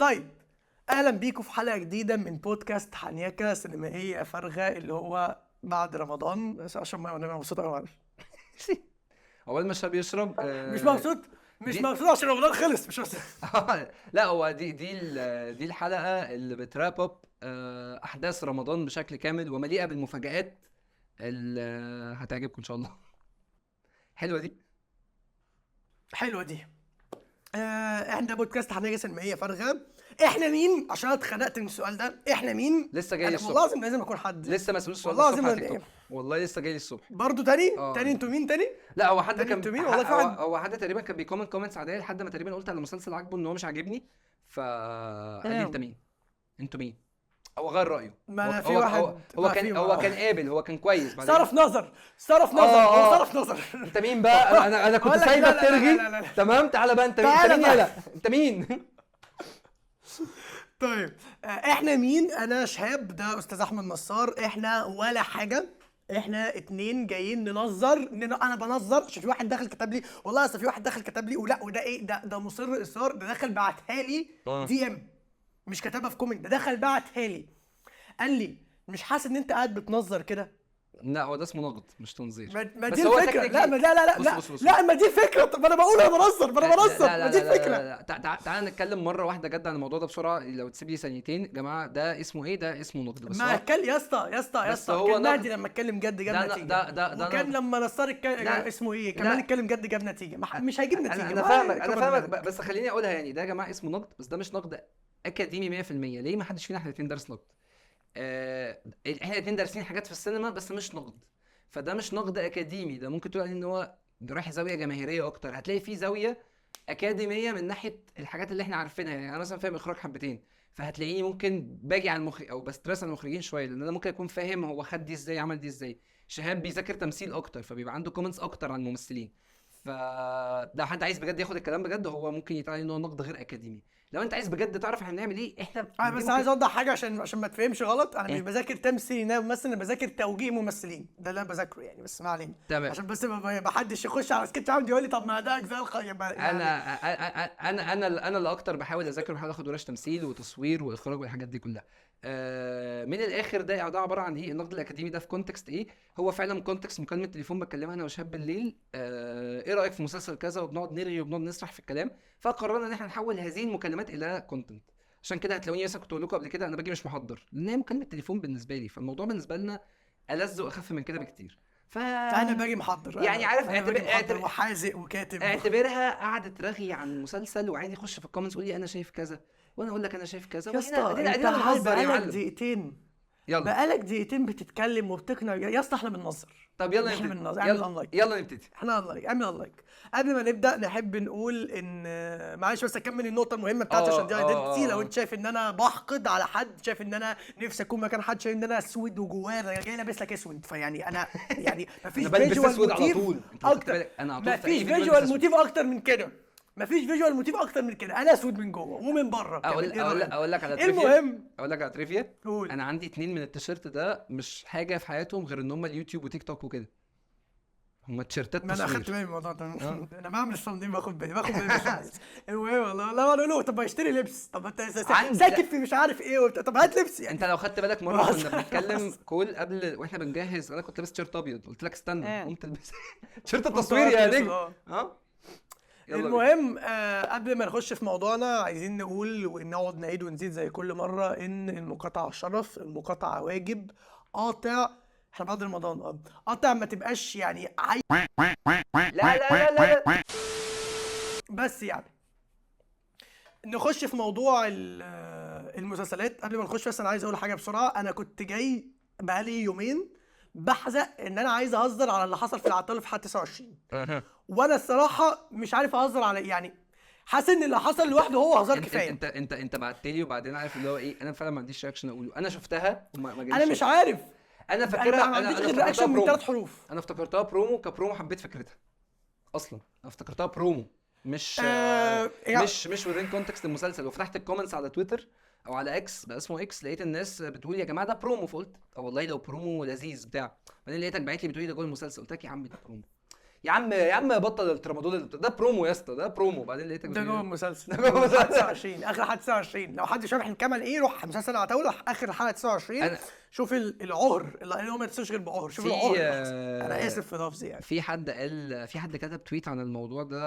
طيب، اهلا بيكم في حلقة جديدة من بودكاست حنيكه سينمائية فارغة، اللي هو بعد رمضان، بس عشان ما انا مبسوط قوي، معلش. اول ما الشاب يشرب مش مبسوط، مش مبسوط عشان رمضان خلص، مش مبسوط. لا، هو دي الحلقة اللي بت wrap up احداث رمضان بشكل كامل ومليئة بالمفاجآت اللي هتعجبكم ان شاء الله. حلوة دي، حلوة دي. احنا بودكاست حنيكه سينمائية فارغة. احنا مين؟ عشان انا اتخنقت من السؤال ده. احنا مين؟ لسه جاي لي الصبح. والله العظيم لازم اكون حد. لسه مسؤول السؤال والله ده الصبح العظيم على تيك توك. والله لسه جاي لي الصبح. برضه تاني؟ تاني انتوا مين تاني؟ لا، هو حد تاني كان انتوا مين؟ والله في واحد. هو حد تقريبا كان بي comment comments عادية لحد ما تقريبا قلت على مسلسل عاجبه ان هو مش عاجبني، فقال لي انت مين؟ انتوا مين؟ هو غير رايه. ما أنا في واحد هو كان هو كان قابل، هو كان كويس بعدين. صرف نظر، صرف نظر، هو صرف نظر. انت مين بقى؟ انا كنت سايبك ترغي. تمام، تعالى بقى، انت مين؟ انت مين؟ يلا انت مين؟ طيب، احنا مين؟ انا شهاب، ده استاذ احمد نصار. احنا ولا حاجة، احنا اتنين جايين ننظر. انا بنظر عشان في واحد دخل كتب لي، والله اصل في واحد دخل كتب لي، ولا وده ايه ده مصر اصرار، ده دخل بعتها لي DM، مش كتبها في comment، ده دخل بعتها لي قال لي مش حاسس ان انت قاعد بتنظر كده؟ لا، هو ده اسمه نقد مش تنظير. ما دي الفكرة. لا ما لا لا لا لا، ما دي الفكرة. طب انا بقول انا بنظر، ما انا بنظر، ما دي الفكرة. تعال نتكلم مرة واحدة جد عن الموضوع ده بسرعة، لو تسيب لي ثانيتين. يا جماعة ده اسمه ايه؟ ده اسمه نقد. بس ما اتكلم يا اسطى، يا اسطى يا اسطى، كان مهدي لما اتكلم جد جاب نتيجة. ده وكان لما نصار اسمه ايه كمان اتكلم جد جاب نتيجة. مش هيجيب نتيجة. انا فاهمك، انا فاهمك، بس خليني اقولها. يعني ده يا جماعة اسمه نقد، بس ده مش نقد اكاديمي 100%. ليه؟ ما حدش فينا احنا الاثنين درس نقد. احنا الاثنين دارسين حاجات في السينما بس مش نقد، فده مش نقد اكاديمي. ده ممكن تقول عليه ان هو رايح زاوية جماهيرية اكتر. هتلاقي فيه زاوية اكاديمية من ناحية الحاجات اللي احنا عارفينها. يعني انا مثلا فاهم اخراج حبتين، فهتلاقيني ممكن باجي على المخرج او ب stress على المخرجين شوية، لان انا ممكن اكون فاهم هو خد دي ازاي، عمل دي ازاي. شهاب بيذاكر تمثيل اكتر، فبيبقى عنده comments اكتر عن الممثلين. فلو حد عايز بجد ياخد الكلام بجد، هو ممكن يتقال ان هو نقد غير اكاديمي. لو انت عايز بجد تعرف احنا بنعمل ايه، احنا بس عايز اوضح حاجة عشان ما تفهمش غلط. انا مش بذاكر تمثيل ممثل، انا بذاكر توجيه ممثلين، ده اللي انا بذاكرة يعني، بس ما علينا. عشان بس ما حدش يخش على سكتش عندي يقول لي طب ما ده اجزاء. يعني انا انا انا اللي اكتر بحاول اذاكر، بحاول اخد ورش تمثيل وتصوير واخراج والحاجات دي كلها. من الاخر ده عبارة عن ايه النقد الاكاديمي ده؟ في context ايه؟ هو فعلا context مكالمة تليفون بكلمها انا وشهاب بالليل، ايه رايك في مسلسل كذا، وبنقعد نرغي وبنقعد نسرح في الكلام. فقررنا ان احنا نحول هذه المكالمات الى content. عشان كده هتلاقوني مثلا كنت اقول لكم قبل كده انا باجي مش محضر، لان هي مكالمة تليفون بالنسبة لي، فالموضوع بالنسبة لنا ألذ واخف من كده بكتير. انا باجي محضر يعني، عارف، اعتبر وحازق وكاتب، اعتبرها قعدة رغي عن مسلسل، وعادي يخش في ال comments يقول لي انا شايف كذا وانا اقول لك انا شايف كذا. يا اسطى انت بقالك دقيقتين، بقالك دقيقتين بتتكلم وبتقنع يا اسطى. احنا بننظر. طب يلا نبتدي، يلا, يلا نبتدي. احنا unlike، اعمل unlike. قبل ما نبدا نحب نقول ان معلش بس اكمل النقطة المهمة بتاعتي عشان دي identity. لو انت شايف ان انا بحقد على حد، شايف ان انا نفسي اكون مكان حد، شايف ان انا اسود وجواه انا جاي لابس لك اسود، فيعني انا يعني مفيش visual motif اكتر، مفيش visual motif اكتر من كده، مفيش visual motif اكتر من كده. انا اسود من جوه ومن بره. اقول لك على trivia. المهم اقول لك على trivia. انا عندي 2 من التيشيرت ده مش حاجة في حياتهم غير ان هم اليوتيوب وتيك توك وكده، هم تيشيرتات تصوير. ما انا اخدت بالي من الموضوع ده. انا بعمل الصندوق باخد بالي، باخد بالي. المهم والله لا بقول له طب اشتري لبس، طب انت ساكت في مش عارف ايه، طب هات لبس يعني. انت لو خدت بالك مرة كنا بنتكلم call قبل واحنا بنجهز، انا كنت لابس تيشيرت ابيض، قلت لك استنى، قمت لبس تيشيرت التصوير يا نجم. المهم قبل ما نخش في موضوعنا عايزين نقول ونقعد نعيد ونزيد زي كل مرة ان المقاطعة شرف، المقاطعة واجب. قاطع، احنا بعد رمضان قاطع، ما تبقاش يعني لا لا لا لا لا. بس يعني نخش في موضوع المسلسلات. قبل ما نخش بس انا عايز اقول حاجة بسرعة. انا كنت جاي بقالي يومين بحزق ان انا عايز اهزر على اللي حصل في العطاله في حلقة 29، وانا الصراحة مش عارف اهزر على، يعني حاسس ان اللي حصل لوحده هو هزار كفاية. انت انت انت بعت لي وبعدين عارف اللي هو ايه، انا فعلا ما عنديش reaction اقوله. انا شفتها وما جاليش، انا مش عارف، انا فاكرها، انا ما عنديش غير reaction من 3 حروف. انا افتكرتها promo، ك promo حبيت فكرتها اصلا، انا افتكرتها برومو مش مش within context المسلسل. وفتحت ال comments على تويتر او على اكس، بقى اسمه اكس، لقيت الناس بتقول يا جماعة ده برومو، فقلت والله لو برومو لذيذ بتاع. بعدين لقيتك بعت لي بتقولي ده جوه المسلسل، قلت لك يا عم ده برومو. يا عم يا عم بطل الترامادول ده برومو يا اسطى، ده برومو. بعدين لقيتك ده جوه المسلسل، ده جوه المسلسل. 29، اخر حلقة 29. لو حد شاف احنا بنتكلم ايه، روح مسلسل العتاوله اخر حلقة 29، شوف العهر اللي هو ما تنساش غير بعهر، شوف العهر. انا اسف في لفظي يعني. في حد قال، في حد كتب tweet عن الموضوع ده،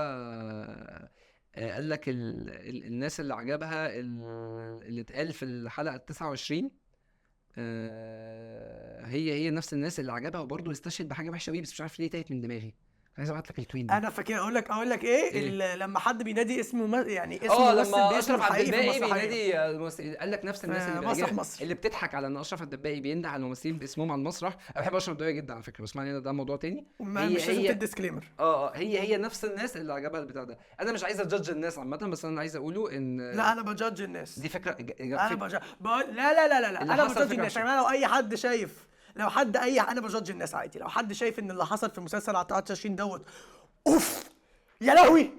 قال لك الناس اللي عجبها اللي اتقال في الحلقة 29 هي نفس الناس اللي عجبها، وبرضه استشهد بحاجة وحشة قوي بس مش عارف ليه تاهت من دماغي، عايز ابعت لك ال tweet ده. انا فاكر اقول لك ايه؟ لما حد بينادي اسمه يعني اسمه لما اشرف عبد الباقي بينادي الممثل، قال لك نفس الناس اللي مصر. اللي بتضحك على ان اشرف عبد الباقي بينده على الممثلين باسمهم على المسرح. انا بحب اشرف عبد الباقي جدا على فكرة، بس ما علينا ده موضوع تاني. مش لازم تدي disclaimer. هي نفس الناس اللي عجبها البتاع ده. انا مش عايز ا judge الناس عامة، بس انا عايز اقوله ان لا انا ب judge الناس دي فكرة. انا ب judge، لا لا لا لا انا ب judge الناس يا جماعة. لو اي حد شايف، لو حد اي، انا ب judge الناس عادي. لو حد شايف ان اللي حصل في مسلسل 23 دوت اوف يا لهوي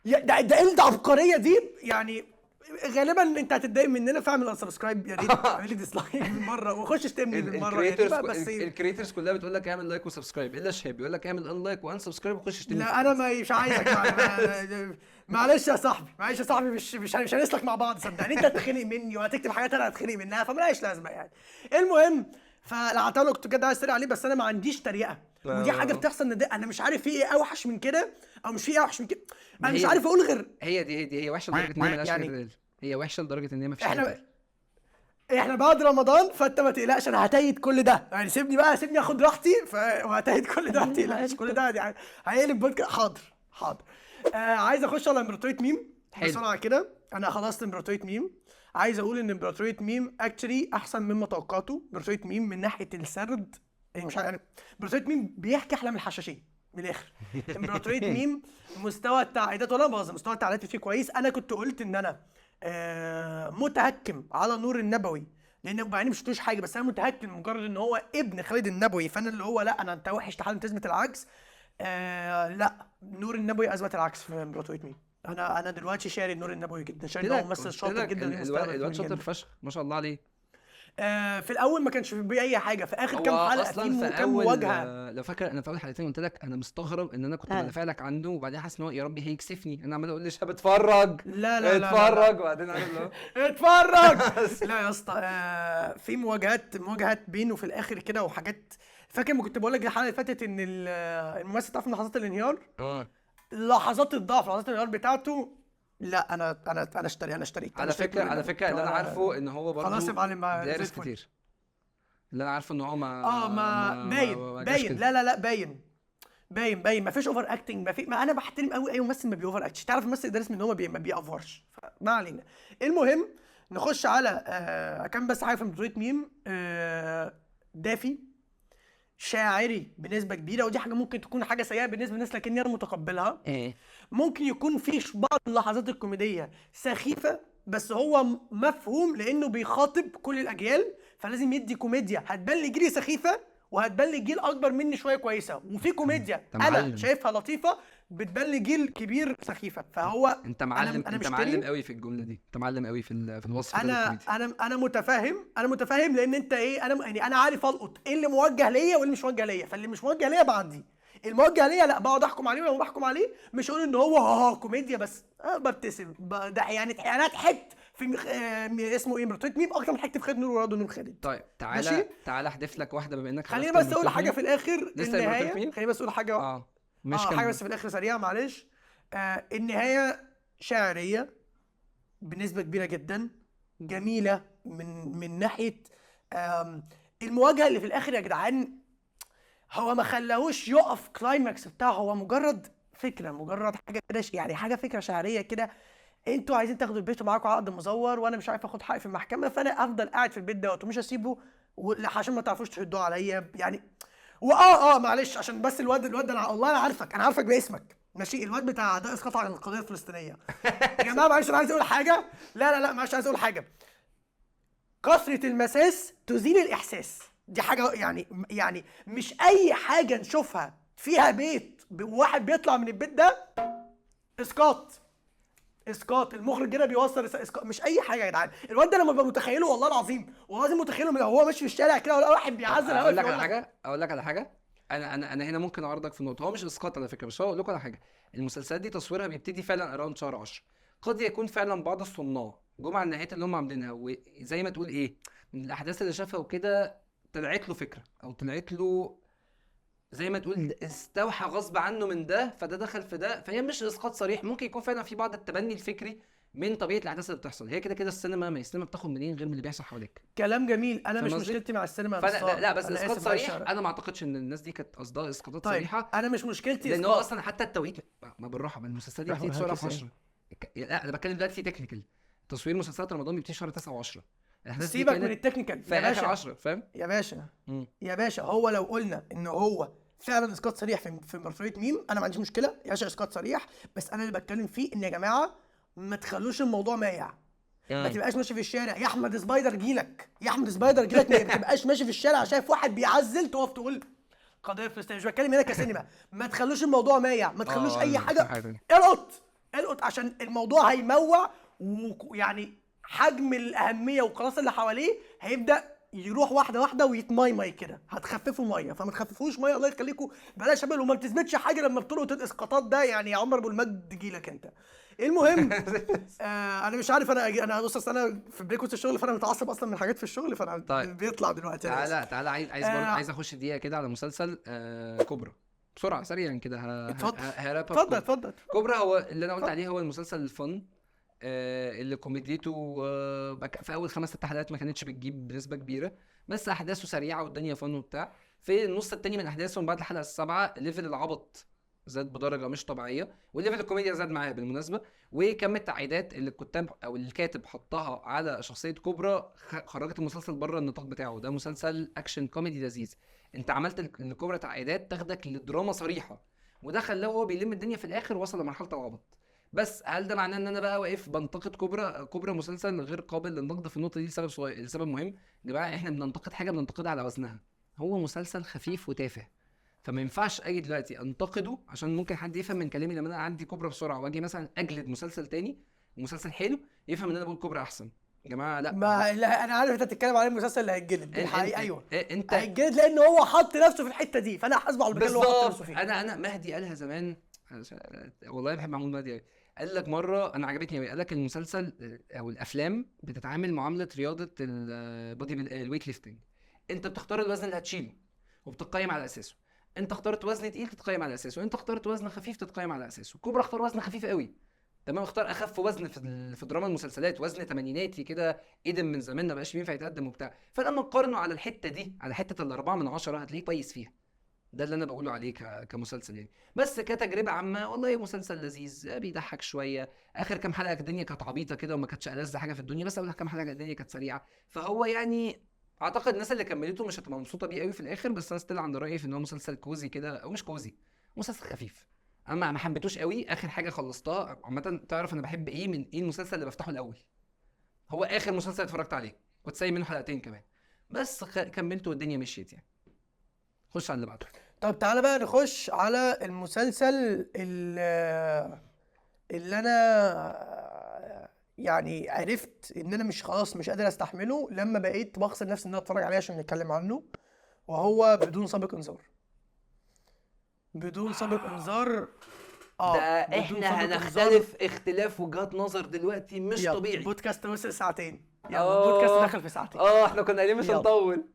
ده ايه العبقرية دي، يعني غالبا انت هتتضايق مننا، فاعمل unsubscribe يا ريت، اعمل لي dislike بالمرة وخش اشتمني بالمرة. يعني بس ال creators كلها بتقول لك اعمل like و subscribe، الا شهاب بيقول لك اعمل unlike و unsubscribe وخش اشتمني. لا انا مش عايزك، معلش يا صاحبي، معلش يا صاحبي، مش هنسلك مع بعض صدقني. انت هتتخنق مني وهتكتب حاجات انا هتخنق منها، فمالهاش لازمه يعني. المهم فالعتاوله كنت بجد عايز اتريق عليه، بس انا ما عنديش تريقه، ودي حاجة بتحصل ان انا مش عارف في ايه اوحش من كده او مش في ايه اوحش من كده، انا مش عارف اقول غير هي دي هي وحشة لدرجة ان هي مالهاش يعني. هي وحشة لدرجة ان هي ما فيش احنا بعد رمضان، فانت ما تقلقش انا هتايد كل ده يعني، سيبني بقى، سيبني اخد راحتي وهتايد كل ده، ما تقلقش كل ده يعني هيقلب بودكاست. حاضر حاضر. عايز اخش على امبراطورية ميم بسرعة كده. انا خلصت امبراطورية ميم. عايز اقول ان امبراطورية ميم actually احسن مما توقعته. امبراطورية ميم من ناحية السرد مش عارف، امبراطورية ميم بيحكي احلام الحشاشين من الاخر. امبراطورية ميم مستوى التعقيدات، ولا بهزر، مستوى التعقيدات فيه كويس. انا كنت قلت ان انا متهكم على نور النبوي، لان بعدين مش شفتوش حاجة، بس انا متهكم مجرد ان هو ابن خالد النبوي، فانا اللي هو لا انا انت وحش تعالى تثبت العكس. لا نور النبوي اثبت العكس في امبراطورية ميم. انا دلوقتي شاري نور النبوي جدا، شاري هو ممثل شاطر جدا، الواد شاطر فشخ ما شاء الله عليه. في الاول ما كانش بيه اي حاجة، في اخر كام حلقة في كام مواجهة. لو فاكر انا في اول حلقتين قلت لك انا مستغرب ان انا كنت بدافع لك عنه، وبعدين حاسس ان هو يا ربي هيكسفني، انا عمال اقول لي شهاب اتفرج، لا لا اتفرج، وبعدين انا اللي اتفرج. لا يا اسطى، في مواجهات بينه في الاخر كده وحاجات. فاكر ما كنت بقول لك الحلقة اللي فاتت ان الممثل بتاع في لحظات الانهيار، لحظات الضعف، لحظات الانهيار بتاعته. لا انا انا انا اشتري، انا اشتريت على فكرة. على فكرة اللي انا عارفه ان هو برضه خلاص يا معلم دارس كتير. اللي انا عارفه ان هو ما ما باين باين، لا لا لا باين باين باين، ما فيش over acting، ما في. ما انا بحترم قوي اي ممثل ما بي over act ش. تعرف الممثل دارس من ان هو ما بيأفورش. ما علينا. المهم نخش على كام بس حاجة في امبراطورية ميم. دافي شاعري بنسبة كبيرة، ودي حاجة ممكن تكون حاجة سيئه بالنسبة للناس لكني انا متقبلها. ممكن يكون في بعض اللحظات الكوميدية سخيفة، بس هو مفهوم لانه بيخاطب كل الاجيال، فلازم يدي كوميديا هتبان لجيلي سخيفة وهتبان لجيل اكبر مني شوية كويسة، وفي كوميديا انا شايفها لطيفة بتبان لجيل كبير سخيفة. فهو انت معلم، انت معلم قوي في الجملة دي، انت معلم قوي في الوصف ده. انا انا انا متفاهم، انا متفاهم لان انت ايه، انا يعني انا عارف القط ايه اللي موجه ليا واللي مش موجه ليا، فاللي مش موجه ليا بعدي، الموجه ليا لا بقعد احكم عليه، ولو بحكم عليه مش هقول ان هو كوميديا بس، ببتسم ده يعني انا ضحكت في اسمه ايه امبراطورية ميم اكتر من ضحكت في خالد نور وراد نور خالد. طيب تعالى احذف لك واحدة بما انك خليني بس اقول حاجة في الاخر النهاية، خليني بس اقول حاجة مش حاجة بس في الاخر سريعة معلش. النهاية شاعرية بنسبة كبيرة جدا، جميلة من ناحية المواجهة اللي في الاخر يا جدعان. هو ما خلاهوش يقف climax بتاعه، هو مجرد فكرة، مجرد حاجة كده يعني حاجة فكرة شعرية كده. انتوا عايزين تاخدوا البيت ومعاكم عقد مزور، وانا مش عارف اخد حقي في المحكمة، فانا افضل قاعد في البيت دوت ومش هسيبه عشان ما تعرفوش تهدوه عليا يعني. واه معلش عشان بس الواد انا والله انا عارفك، انا عارفك باسمك ماشي، الواد بتاع ده اسقاط على القضية الفلسطينية. يا جماعة معلش انا عايز اقول حاجة، لا لا لا معلش عايز اقول حاجة. كثرة المساس تزيل الاحساس، دي حاجة يعني مش اي حاجة نشوفها فيها بيت وواحد بيطلع من البيت ده اسقاط، اسقاط المخرج هنا بيوصل اسقاط، مش اي حاجة يا جدعان. الواد ده لما ببقى متخيله والله العظيم، والله العظيم متخيله من هو ماشي في الشارع كده ولا واحد بيعزل. اقول لك على حاجة، اقول لك على حاجة، انا هنا ممكن اعرضك في النقطة، هو مش اسقاط على فكرة، بس هو اقول لكم على حاجة، المسلسلات دي تصويرها بيبتدي فعلا around شهر 10. قد يكون فعلا بعض الصناع جم على النهايات اللي هم عاملينها، وزي ما تقول ايه من الاحداث اللي شافها وكده طلعت له فكرة، او طلعت له زي ما تقول استوحى غصب عنه من ده، فده دخل في ده، فهي مش اسقاط صريح. ممكن يكون فعلا في بعض التبني الفكري من طبيعة الاحداث اللي بتحصل. هي كده كده السينما، ما السينما بتاخد منين غير من اللي بيحصل حواليك. كلام جميل. انا مش مشكلتي مع السينما. لا, لا بس اسقاط صريح انا ما اعتقدش ان الناس دي كانت قصدها اسقاطات طيب. صريحه. انا مش مشكلتي لان هو اصلا حتى التوقيت ما بالراحة، ما المسلسلات دي بتبتدي شهر 10. لا انا بتكلم دلوقتي technical، تصوير مسلسلات رمضان بيبتدي شهر 9 و10. سيبك من ال technical يا باشا، 10 فاهم يا باشا. يا باشا هو لو قلنا ان هو فعلا اسقاط صريح في امبراطورية ميم، انا ما عنديش مشكلة يا باشا، اسقاط صريح. بس انا اللي بتكلم فيه ان يا جماعة ما تخلوش الموضوع مايع. ما تبقاش ماشي في الشارع يا احمد سبايدر جيلك، يا احمد سبايدر جيلك. ما تبقاش ماشي في الشارع شايف واحد بيعزل تقف تقول قضية فلسطينية. مش بتكلم هنا كسينما. ما تخلوش الموضوع مايع، ما تخلوش اي حاجة. القط القط عشان الموضوع هيموع، ويعني حجم الاهمية والقراصه اللي حواليه هيبدا يروح واحدة واحدة ويتمايماي كده، هتخففوا مية. فما تخففوش مية الله يخليكم، بلاش هبل. وما بتثبتش حاجة لما بتلقط الاسقاطات ده. يعني يا عمر ابو المجد جيلك انت. المهم انا مش عارف، انا بص، انا في break وسط الشغل، فانا متعصب اصلا من حاجات في الشغل، فانا طيب. بيطلع دلوقتي. تعالى تعالى، عايز عايز اخش دقيقة كده على مسلسل كوبرا بسرعة سريعا كده. اتفضل اتفضل. كوبرا هو اللي انا قلت عليه، هو المسلسل ال fun اللي كوميديته في اول 5-6 حلقات ما كانتش بتجيب بنسبة كبيرة، بس احداثه سريعة والدنيا fun وبتاع. في النص التاني من احداثه من بعد الحلقة 7 level العبط زاد بدرجة مش طبيعية، و level الكوميديا زاد معايا بالمناسبة، وكم التعقيدات اللي الكتاب او الكاتب حطها على شخصية كوبرا خرجت المسلسل بره النطاق بتاعه. ده مسلسل action comedy لذيذ، انت عملت لكوبرا تعقيدات تاخدك لدراما صريحه، وده خلاه هو بيلم الدنيا في الاخر وصل لمرحلة العبط. بس هل ده معناه ان انا بقى واقف بنتقد كوبرا؟ كوبرا مسلسل غير قابل للنقد في النقطة دي لسبب صغير، لسبب مهم يا جماعة، احنا بننتقد حاجة بننتقدها على وزنها. هو مسلسل خفيف وتافه، فما ينفعش اجي دلوقتي انتقده عشان ممكن حد يفهم من كلامي لما انا عندي كوبرا بسرعة واجي مثلا اجلد مسلسل تاني ومسلسل حلو يفهم ان انا بقول كوبرا احسن. يا جماعة لا، ما لا انا عارف انت بتتكلم على المسلسل اللي هيتجلد الحقيقة. ايوه انت هيتجلد لان هو حط نفسه في الحتة دي، فانا هحاسبه على المكان اللي هو حط نفسه فيه. انا مهدي قالها زمان، والله بحب محمود مهدي، قال لك مرة انا عجبتني قوي، قال لك المسلسل او الافلام بتتعامل معاملة رياضة ال body ال weight lifting، انت بتختار الوزن اللي هتشيله وبتقيم على اساسه. انت اخترت وزن تقيل تتقيم على اساسه، انت اخترت وزن خفيف تتقيم على اساسه. كوبرا اختار وزن خفيف قوي، تمام، اختار اخف وزن في دراما المسلسلات، وزن تمانيناتي كده قدم من زمان ما بقاش ينفع يتقدم وبتاع. فلما تقارنه على الحتة دي، على حتة 4 من 10 هتلاقيه كويس فيها. ده اللي انا بقوله عليه كمسلسل يعني. بس كتجربة عامة والله مسلسل لذيذ، بيضحك شوية. اخر كام حلقة الدنيا كانت عبيطه كده وما كانتش ألذ حاجة في الدنيا، بس اول كام حلقة الدنيا كانت سريعة. فهو يعني اعتقد الناس اللي كملته مش هتبقى مبسوطة بيه قوي في الاخر، بس انا still عند رايي في ان هو مسلسل cozy كده، او مش cozy، مسلسل خفيف. انا ما حبيتوش قوي. اخر حاجة خلصتها عامة، تعرف انا بحب ايه من ايه المسلسل اللي بفتحه الاول؟ هو اخر مسلسل اتفرجت عليه، كنت سايب منه حلقتين كمان، بس كملته والدنيا مشيت يعني. خش على اللي بعده. طب تعالى بقى نخش على المسلسل اللي انا يعني عرفت ان انا مش خلاص مش قادر استحمله لما بقيت بغصب نفسي ان انا اتفرج عليه عشان نتكلم عنه، وهو بدون سابق انذار. بدون سابق انذار. ده احنا هنختلف اختلاف وجهات نظر دلوقتي مش طبيعي. البودكاست وصل ساعتين، يلا البودكاست دخل في ساعتين. احنا كنا قايلين مش هنطول.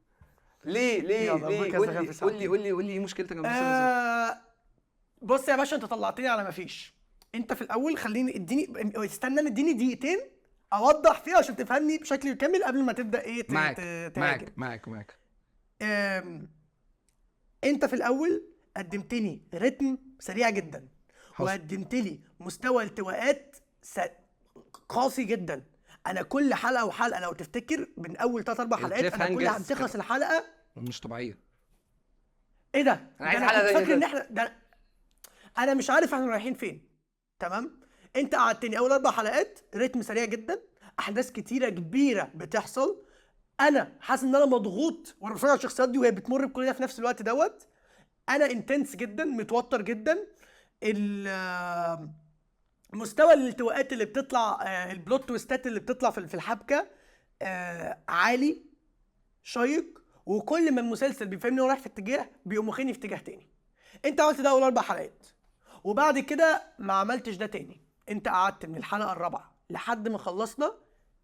ليه ليه ليه؟ قول لي قول لي قول لي ايه مشكلتك مع المسلسل؟ بص يا باشا، انت طلعتني على ما فيش. انت في الاول خليني اديني استنى اديني دقيقتين اوضح فيها عشان تفهمني بشكل كامل قبل ما تبدا ايه معاك معاك معاك معاك. انت في الاول قدمتني رتم سريع جدا، وقدمت لي مستوى التواءات قاسي جدا. انا كل حلقة وحلقه لو تفتكر من اول 3-4 حلقات انا كل عم تخلص الحلقة مش طبيعية. ايه ده؟ انا عايز حلقة فاكر ان احنا ده انا مش عارف احنا رايحين فين. تمام، انت قعدتني اول 4 حلقات رتم سريع جدا، احداث كتيرة كبيرة بتحصل، انا حاسس ان انا مضغوط وانا بتفرج على الشخصيات دي وهي بتمر بكل ده في نفس الوقت دوت. انا intense جدا، متوتر جدا. مستوى الالتواءات اللي بتطلع، ال plot twist ات اللي بتطلع في الحبكة عالي شيق. وكل ما المسلسل بيفهمني هو رايح في اتجاه بيقوم واخدني في اتجاه تاني. انت عملت ده اول 4 حلقات، وبعد كده ما عملتش ده تاني. انت قعدت من الحلقة الرابعة لحد ما خلصنا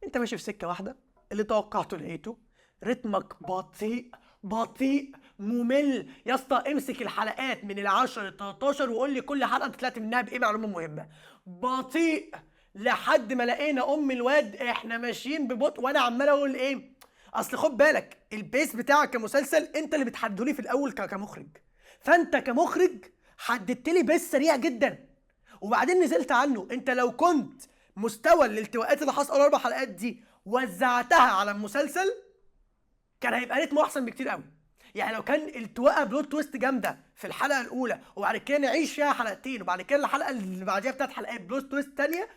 انت ماشي في سكة واحدة، اللي توقعته لقيته، رتمك بطيء بطيء ممل يا اسطى. امسك الحلقات من 10 ل 13 وقول لي كل حلقة انت طلعت منها بايه معلومة مهمة. بطيء لحد ما لقينا ام الواد احنا ماشيين ببطء، وانا عمال اقول ايه، اصل خد بالك ال pace بتاعك كمسلسل انت اللي بتحدده لي في الاول كمخرج، فانت كمخرج حددت لي pace سريع جدا وبعدين نزلت عنه. انت لو كنت مستوى الالتواءات اللي حصل اول 4 حلقات دي وزعتها على المسلسل كان هيبقى رتمه احسن بكتير قوي. يعني لو كان التواء plot twist جامدة في الحلقة الاولى وبعد كده نعيش فيها حلقتين وبعد كده الحلقة اللي بعديها بتاعت حلقات plot twist ثانية،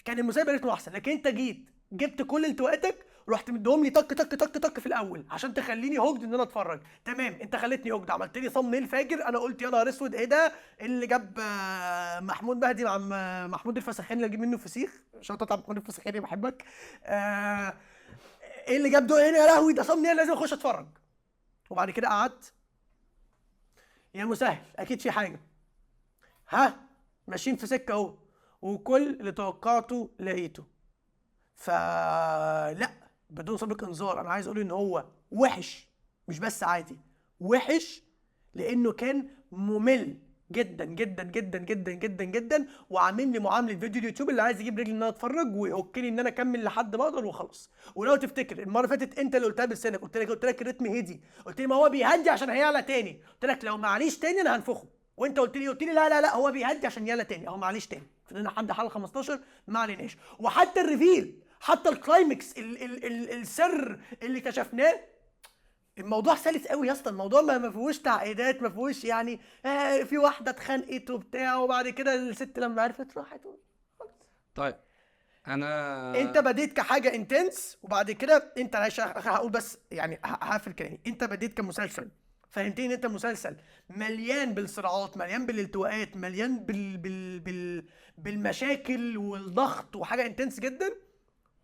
كان المسلسل رتمه احسن. لكن انت جيت جبت كل التواءاتك رحت مديهم لي طك طك طك طك في الاول عشان تخليني hooked ان انا اتفرج. تمام، انت خليتني hooked، عملت لي thumbnail فاجر، انا قلت يا نهار اسود ايه ده اللي جاب محمود مهدي مع محمود الفسخاني اللي اجيب منه فسيخ، shout out محمود الفسخاني بحبك، ايه اللي جاب ده هنا يا لهوي، ده thumbnail لازم اخش اتفرج. وبعد كده قعدت يا مسهل اكيد في حاجة، ها ماشيين في سكة اهو، وكل اللي توقعته لقيته. فلا بدون سابق انذار انا عايز اقول ان هو وحش، مش بس عادي، وحش لانه كان ممل جدا جدا جدا جدا جدا جدا، وعامل لي معاملة فيديو اليوتيوب اللي عايز يجيب رجلي ان انا اتفرج ويهكني ان انا اكمل لحد ما اقدر وخلاص. ولو تفتكر المرة اللي فاتت انت اللي قلتها بلسانك، قلت لك الريتم هدي، قلت لي ما هو بيهدي عشان هيعلى تاني، قلت لك لو معليش تاني انا هنفخه، وانت قلت لي لا لا لا هو بيهدي عشان يعلى تاني، اهو معليش تاني، فضلنا لحد حلقة 15 ما عليناش. وحتى ال reveal، حتى ال climax، ال ال ال السر اللي اكتشفناه، الموضوع سلس قوي يا اسطى. الموضوع ما فيهوش تعقيدات، ما فيهوش يعني في واحدة اتخانقت وبتاع وبعد كده الست لما عرفت راحت. طيب انا انت بديت كحاجة intense وبعد كده انت هقول بس يعني هقفل كلامي. انت بديت كمسلسل، فهمتني ان انت مسلسل مليان بالصراعات، مليان بالالتواءات، مليان بال بال بال بالمشاكل والضغط وحاجه intense جدا،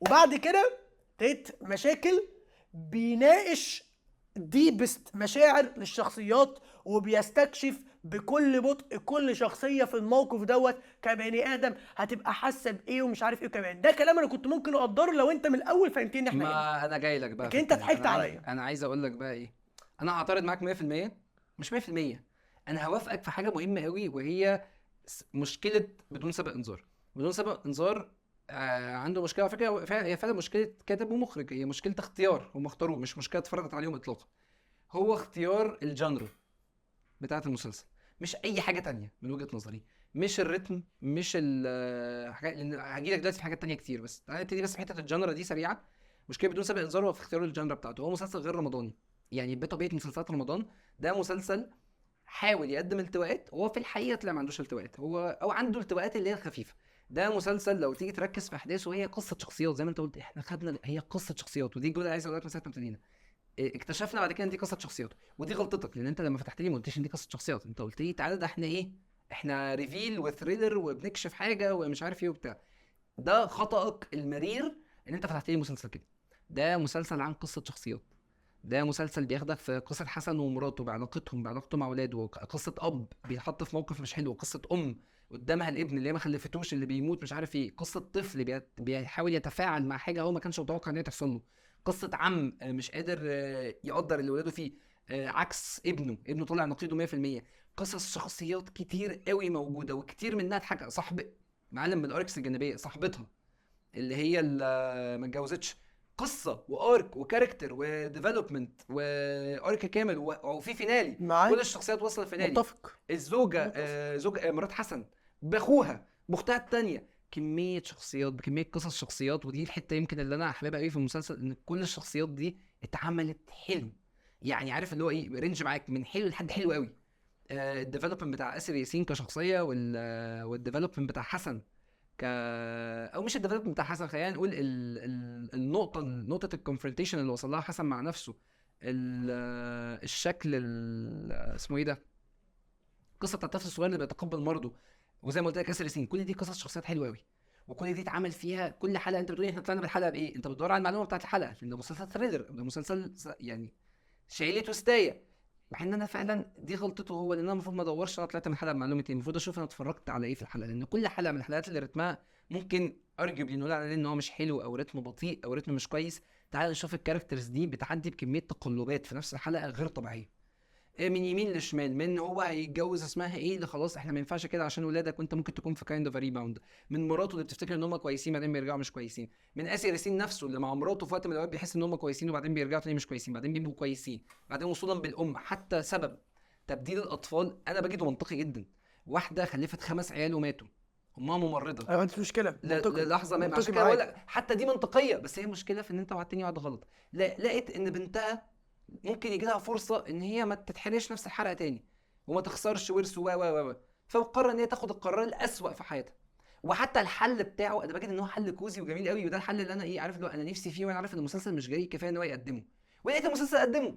وبعد كده ابتديت مشاكل بيناقش deepest مشاعر للشخصيات وبيستكشف بكل بطء كل شخصية في الموقف دوت كبني ادم هتبقى حاسه بايه ومش عارف ايه. كمان ده كلام انا كنت ممكن اقدره لو انت من الاول فهمتني احنا ما انا جاي لك بقى، لكن انت ضحكت عليا. انا عايز اقول لك بقى ايه، انا هعترض معاك 100%، مش 100%، انا هوافقك في حاجة مهمة قوي، وهي مشكلة بدون سابق انذار. بدون سابق انذار عنده مشكلة على فكرة، هي فعلا مشكلة كاتب ومخرج، هي مشكلة اختيار، هم اختاروه، مش مشكلة اتفرضت عليهم اطلاقا. هو اختيار ال genre بتاعه المسلسل، مش اي حاجة تانية من وجهه نظري، مش الريتم، مش الحاجات، لان هجي لك دلوقتي في حاجات تانية كتير، بس تعالى نبتدي بس في حتة ال genre دي سريعة. مشكلة بدون سابق انذار هو في اختيار ال genre بتاعته. هو مسلسل غير رمضاني، يعني بطبيعة مسلسلات رمضان ده مسلسل حاول يقدم التواءات، هو في الحقيقة طلع ما عندوش التواءات، هو او عنده التواءات اللي هي الخفيفة. ده مسلسل لو تيجي تركز في احداثه هي قصة شخصيات، زي ما انت قلت احنا خدنا هي قصة شخصيات، ودي الجملة اللي عايز اقولها لك من ساعة ما ابتدينا. اكتشفنا بعد كده ان دي قصة شخصيات، ودي غلطتك، لان انت لما فتحت لي ما قلتش ان دي قصة شخصيات، انت قلت لي تعالى ده احنا ايه، احنا reveal و thriller وبنكشف حاجة ومش عارف ايه وبتاع. ده خطأك المرير ان انت فتحت لي مسلسل كده. ده مسلسل عن قصة شخصيات، ده مسلسل بياخدك في قصة حسن ومراته، بعلاقتهم، بعلاقته مع اولاده، قصة اب بيتحط في موقف مش حلو، قصة ام قدامها الابن اللي هي ما خلفتوش اللي بيموت مش عارف ايه، قصة طفل بيحاول يتفاعل مع حاجة هو ما كانش متوقع ان هي تحصل له، قصة عم مش قادر يقدر اللي ولاده فيه عكس ابنه، ابنه طلع نقيضه 100%. قصص شخصيات كتير قوي موجودة وكتير منها اتحكى. صاحب معلم من ال arcs الجانبية، صاحبتها اللي هي اللي ما اتجوزتش، قصة و arc و character و development و arc كامل وفي finale، كل الشخصيات وصلت finale. متفق. الزوجة زوجة مرات حسن باخوها باختها الثانية، كمية شخصيات بكمية قصص شخصيات. ودي الحتة يمكن اللي انا حاببها قوي في المسلسل، ان كل الشخصيات دي اتعملت حلو، يعني عارف اللي هو ايه، range معاك من حلو لحد حلو قوي. ال development بتاع اسر ياسين كشخصية، وال development بتاع حسن او مش ال development بتاع حسن، خلينا نقول النقطة، نقطة ال confrontation اللي وصل لها حسن مع نفسه، الشكل اسمه ايه ده، القصة بتاعت الطفل الصغير اللي بيتقبل مرضه، وزي ما قلت لك اسر ياسين، كل دي قصص شخصيات حلوة قوي، وكل دي اتعمل فيها كل حلقة. انت بتقولي احنا طلعنا بالحلقة بايه، انت بتدور على المعلومة بتاعت الحلقة، لان ده مسلسل thriller، ده مسلسل يعني شعيله twist ايه، مع ان انا فعلا دي غلطته هو، لان انا المفروض ما ادورش انا طلعت من الحلقة بمعلومة ايه، المفروض اشوف انا اتفرجت على ايه في الحلقة، لان كل حلقة من الحلقات اللي رتمها ممكن arguably نقول عليه ان هو مش حلو او رتمه بطيء او رتم مش كويس، تعال نشوف ال characters دي بتعدي بكمية تقلبات في نفس الحلقة غير طبيعية، من يمين لشمال، من هو هيتجوز اسمها ايه اللي خلاص احنا ما ينفعش كده عشان ولادك وانت ممكن تكون في kind of rebound، من مراته اللي بتفتكر ان هم كويسين بعدين بيرجعوا مش كويسين، من اسر ياسين نفسه اللي مع مراته في وقت من الاوقات بيحس ان هم كويسين وبعدين بيرجعوا تاني مش كويسين، بعدين بيبقوا كويسين، بعدين وصولا بالام. حتى سبب تبديل الاطفال انا بجده منطقي جدا، واحدة خلفت 5 عيال وماتوا، امها ممرضة، انا ما عنديش مشكلة للحظة ما عشان كده بقول لك حتى دي منطقية، بس هي مشكلة في ان انت وعدتني وعد غلط. لقيت ان بنتها ممكن يجي لها فرصة ان هي ما تتحرقش نفس الحرقة تاني وما تخسرش ورث و و و فقرر ان هي تاخد القرار الاسوأ في حياتها. وحتى الحل بتاعه انا بجد ان هو حل cozy وجميل قوي، وده الحل اللي انا ايه عارف اللي هو انا نفسي فيه، وانا عارف ان المسلسل مش جاي كفاية ان هو يقدمه، ولقيت المسلسل قدمه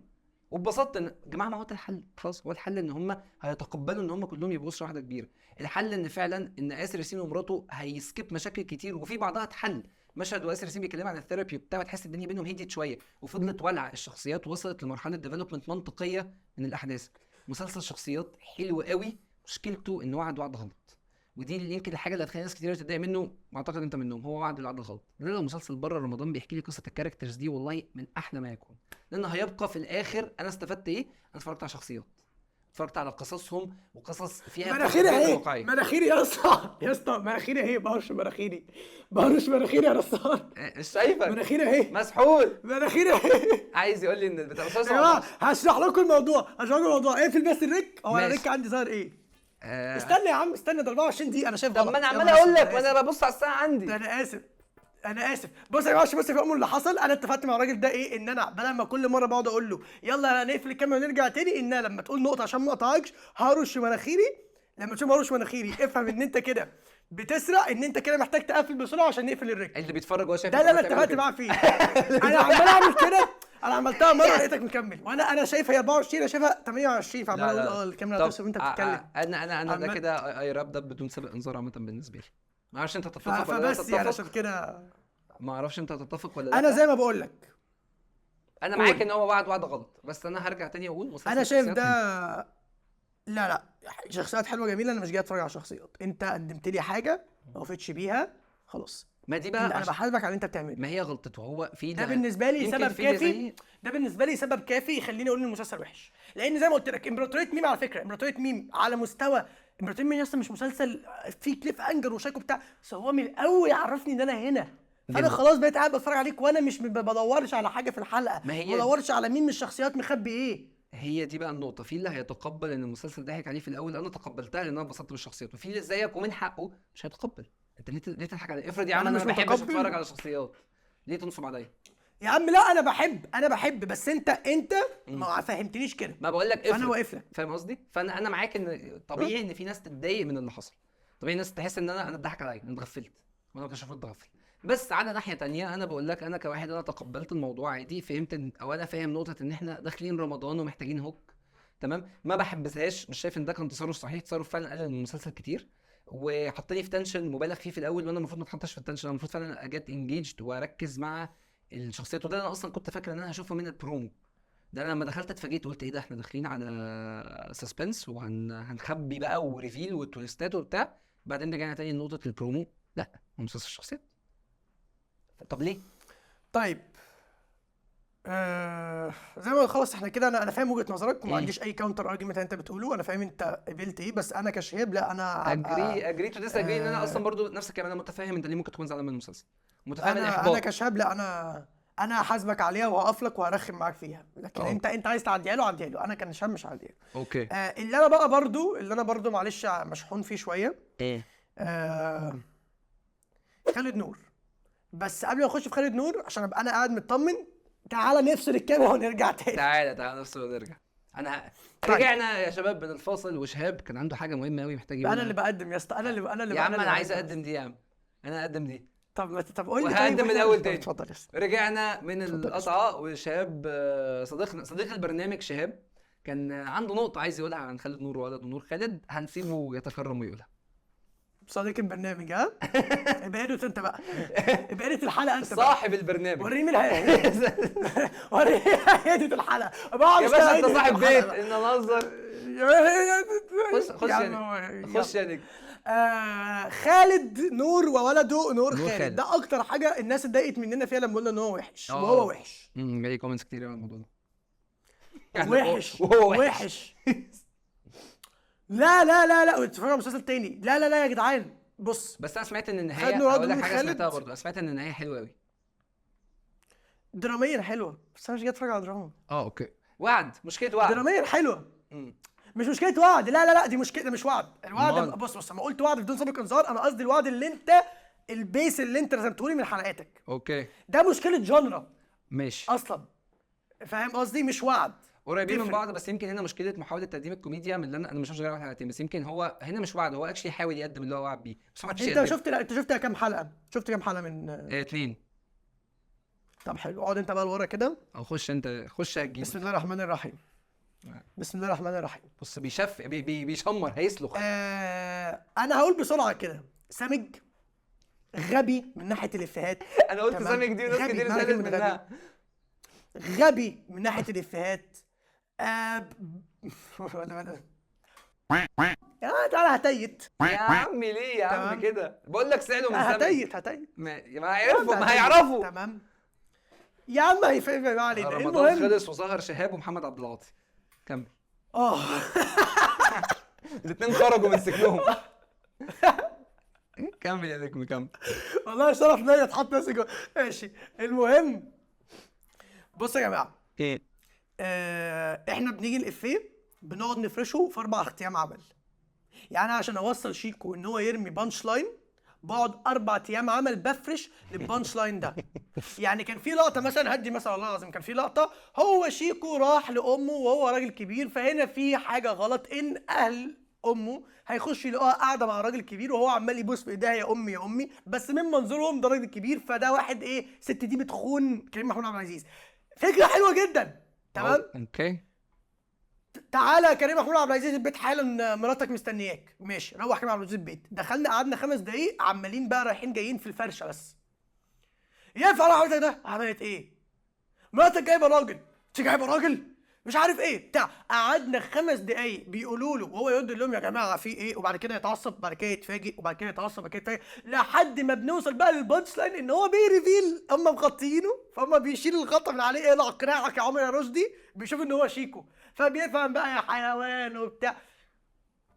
واتبسطت ان يا جماعة ما هو ده الحل خلاص. هو الحل ان هم هيتقبلوا ان هم كلهم يبقوا اسره واحدة كبيرة، الحل ان فعلا ان آسر ياسين ومراته هي skip مشاكل كتير وفي بعضها اتحل. مشهد وآسر ياسين بيتكلم عن ال therapy وبتاع، تحس الدنيا بينهم هديت شوية وفضلت والعه، الشخصيات وصلت لمرحلة development منطقية من الاحداث. مسلسل شخصيات حلو قوي، مشكلته انه وعد وعد غلط، ودي اللي يمكن الحاجة اللي هتخلي ناس كتير تتضايق منه، واعتقد انت منهم، هو وعد الوعد الغلط. لو مسلسل بره رمضان بيحكي لي قصة ال characters دي والله من احلى ما يكون، لان هيبقى في الاخر انا استفدت ايه؟ انا اتفرجت على شخصيات، اتفرجت على قصصهم وقصص فيها مناخيري اهي، مناخيري يا اسطى، يا اسطى مناخيري اهي، بهرش مناخيري، بهرش مناخيري يا رصان، مش شايفك، مناخيري اهي مسحول، مناخيري اهي. عايز يقول لي ان البتاع يا جماعة هشرح لكم الموضوع، هشرح لكم الموضوع. اقفل بس ال rec، هو ال rec عندي ظاهر ايه؟ استنى يا عم استنى، ده 24 دقيقة انا شايف. طب ما انا عمال اقول لك وانا ببص على الساعة عندي. ده انا اسف، انا اسف. بص يا جماعة، بص في اللي حصل، انا اتفقت مع الراجل ده ايه، ان انا بدل ما كل مرة بقعد اقول له يلا نقفل الكاميرا ونرجع تاني، ان انا لما تقول نقطة عشان ما اقطعكش هرش مناخيري، لما تشوف هرش مناخيري افهم ان انت كده بتسرق، ان انت كده محتاج تقفل بسرعة عشان نقفل ال rec. اللي بيتفرج هو شايف ده اللي انا اتفقت معاه فيه. انا عمال اعمل كده، انا عملتها مرة لقيتك مكمل، وانا شايفها هي 24 انا شايفها 28، فعمال اقول الكاميرا هتوصل وانت بتتكلم. انا ده كده I wrapped up بدون سابق انذار عامة بالنسبة لي. ما اعرفش انت تتفق ولا لا تتفق، يعني عشان كده ما اعرفش انت تتفق ولا لا. انا زي ما بقول لك انا معاك ان هو وعد وعد غلط، بس انا هرجع تاني اقول انا شايف ده لا شخصيات حلوة جميلة، انا مش جاي اتفرج على شخصيات. انت قدمت لي حاجة ما وافقتش بيها خلاص، ما دي بقى انا بحاسبك على اللي انت بتعمله. ما هي غلطته هو في ده بالنسبة لي سبب كافي، ده بالنسبة لي سبب كافي يخليني اقول ان المسلسل وحش، لان زي ما قلت لك امبراطورية ميم، على فكرة امبراطورية ميم على مستوى امبراطورية ميم اصلا مش مسلسل فيه cliffhanger وشايكو بتاع، بس هو من الاول عرفني ان انا هنا، فانا خلاص بقيت قاعد بتفرج عليك وانا مش بدورش على حاجة في الحلقة، ما بدورش على مين من الشخصيات مخبي ايه. هي دي بقى النقطة، في اللي هيتقبل ان المسلسل ضحك عليه في الاول، انا تقبلتها لان انا اتبسطت بالشخصيات، وفي اللي زيك ومن حقه مش هيتقبل. انت ليه تضحك علي؟ افرض يا عم انا ما بحبش اتفرج على شخصيات، ليه تنصب عليا؟ يا عم لا انا بحب، انا بحب، بس انت ما فهمتنيش كده. ما بقول لك انا واقف لك، فاهم قصدي؟ فانا معاك ان طبيعي ان في ناس تتضايق من اللي حصل، طبيعي ناس تحس ان انا اتضحك عليا، انا اتغفلت، وانا ما كانش المفروض اتغفل. بس على ناحية تانية انا بقول لك انا كواحد انا تقبلت الموضوع عادي، فهمت ان او انا فاهم نقطة ان احنا داخلين رمضان ومحتاجين hook، تمام؟ ما بحبذهاش، مش شايف ان ده كان تصرف صحيح، تصرف فعلا قلل من المسلسل كتير وحطني في tension مبالغ فيه في الاول، وانا المفروض ما اتحطش في ال tension، انا المفروض فعلا ا get engaged واركز مع الشخصيات، وده انا اصلا كنت فاكر ان انا هشوفه من البرومو ده. انا لما دخلت اتفاجئت وقلت ايه ده، احنا داخلين على suspense وهنخبي بقى و reveal و twist ات وبتاع، بعدين رجعنا تاني لنقطة البرومو، لا هو مسلسل شخصيات. طب ليه؟ طيب زي ما خلاص احنا كده، انا فاهم وجهه نظرك وما عنديش اي counter argument انت بتقوله، انا فاهم انت قبلت ايه، بس انا كشهاب لا انا agree to disagree. ان انا اصلا برضو نفس الكلام، انا متفاهم انت ليه ممكن تكون زعلان من المسلسل، متفاهم الاحباط. انا كشهاب لا انا هحاسبك عليها وهقف لك وهرخم معاك فيها، لكن انت عايز تعديها له عديها له، انا كشهاب مش هعديها له. okay. اللي انا بقى برضو، اللي انا برضو معلش مشحون فيه شوية ايه، خالد نور. بس قبل ما اخش في خالد نور عشان ابقى انا قاعد مطمن، تعالى نفصل الكاميرا ونرجع تاني. تعالى نفصل ونرجع. انا طيب. رجعنا يا شباب من الفاصل، وشهاب كان عنده حاجة مهمة قوي محتاج يقولها. انا اللي بقدم يا اسطى، انا اللي يا عم انا عايز اقدم دي يا عم، انا اقدم دي. طب قول لي. وهقدم الاول تاني. اتفضل يا اسطى. رجعنا من القطعة، وشهاب صديقنا، صديق البرنامج شهاب، كان عنده نقطة عايز يقولها عن خالد نور وولد نور خالد، هنسيبه يتكرم ويقولها. صديق البرنامج. ها ابقى edit انت بقى، ابقى edit الحلقة انت بقى. صاحب البرنامج. وريني مين وريني edit الحلقة. بقعد يا باشا انت اشتغل edit صاحب الحلقة بيت بقى. ان نهزر. خش خش يا يا عم نجم، خش يا نجم. خالد نور وولده نور نور خالد. خالد. ده اكتر حاجة الناس اتضايقت مننا فيها لما قلنا ان هو وحش. وهو وحش. جالي comments كتير على الموضوع ده. يعني وحش وهو وحش. وحش. لا لا لا لا، واتفرجوا على مسلسل تاني. لا لا لا يا جدعان، بص. بس انا سمعت ان النهاية، خالد نور اقول لك نور حاجة خالد. سمعتها برضه، انا سمعت ان النهاية حلوة قوي. دراميا حلوة، بس انا مش جاي اتفرج على دراما. okay. وعد، مشكلة وعد. دراميا حلوة. مش مشكلة وعد. لا لا لا، دي مشكلة، ده مش وعد. الوعد أمال؟ بص بص، لما قلت وعد بدون سابق انذار، انا قصدي الوعد اللي انت ال base اللي انت رسمته لي من حلقاتك. okay. ده مشكلة genre ماشي. اصلا، فاهم قصدي؟ مش وعد. قريبين من تفرق. بعض، بس يمكن هنا مشكلة محاولة تقديم الكوميديا من اللي انا مش غير حلقتين، بس يمكن هو هنا مش وعد، هو actually حاول يقدم اللي هو وعد بيه، بس ما عرفش انت يقدمه. شفت، لا انت شفت كام حلقة؟ شفت كام حلقة من 2. طب حلو، اقعد انت بقى لورا كده. او خش انت، خش هتجيب. بسم الله الرحمن الرحيم. بسم الله الرحمن الرحيم. بص بيشف بي بي بيشمر هيسلخ. انا هقول بسرعة كده، سمج غبي من ناحية الافيهات. انا قلت تمام. سمج دي وناس غبي، كتير معنى زعلت كلمة غبي. منها. غبي من ناحية الافيهات. ولا يا تعالى هتيت. يا عمي ليه يا عم تمام. كده؟ بقول لك سألوا من سمج. هتيت هتيت. ما هيعرفوا، ما هتيت. هيعرفوا. تمام يا عم، هيفهم ما علينا. رمضان المهم خلص وظهر شهاب ومحمد عبد العاطي. كمل. الاثنين خرجوا من سجنهم. كمل يا نجم، كمل. والله شرف ليا اتحط نفسي جوه. ماشي. المهم بصوا يا جماعة، ايه؟ احنا بنيجي الافيه بنقعد نفرشه في 4 ايام عمل. يعني انا عشان اوصل شيكو ان هو يرمي punch line بقعد 4 ايام عمل بفرش لل punch line ده. يعني كان في لقطة مثلا، هدي مثلا والله العظيم، كان في لقطة هو شيكو راح لامه وهو راجل كبير، فهنا في حاجة غلط ان اهل امه هيخش يلاقوها قاعدة مع راجل كبير وهو عمال يبوس في ايديها يا امي يا امي، بس من منظورهم ده راجل كبير، فده واحد ايه، الست دي بتخون كريم محمود عبد العزيز. فكرة حلوة جدا، تمام؟ okay. تعالى يا كريم محمود عبد العزيز البيت حالا، مراتك مستنياك. ماشي، روح كريم عبد العزيز البيت. دخلنا قعدنا 5 دقايق عمالين بقى رايحين جايين في الفرشة بس. ينفع راح عملت ده؟ عملت ايه؟ مراتك جايبه راجل، انت جايبه راجل؟ مش عارف ايه بتاع. قعدنا 5 دقايق بيقولوا له وهو يرد لهم يا جماعة في ايه، وبعد كده يتعصب، بعد كده يتفاجئ، وبعد كده يتعصب، بعد كده يتفاجئ، لحد ما بنوصل بقى لل punch line ان هو بي reveal، هم مغطيينه فهم بيشيل الغطا من عليه، ايه قراعك يا عمر يا رشدي، بيشوف ان هو شيكو، فبيفهم بقى يا حيوان وبتاع.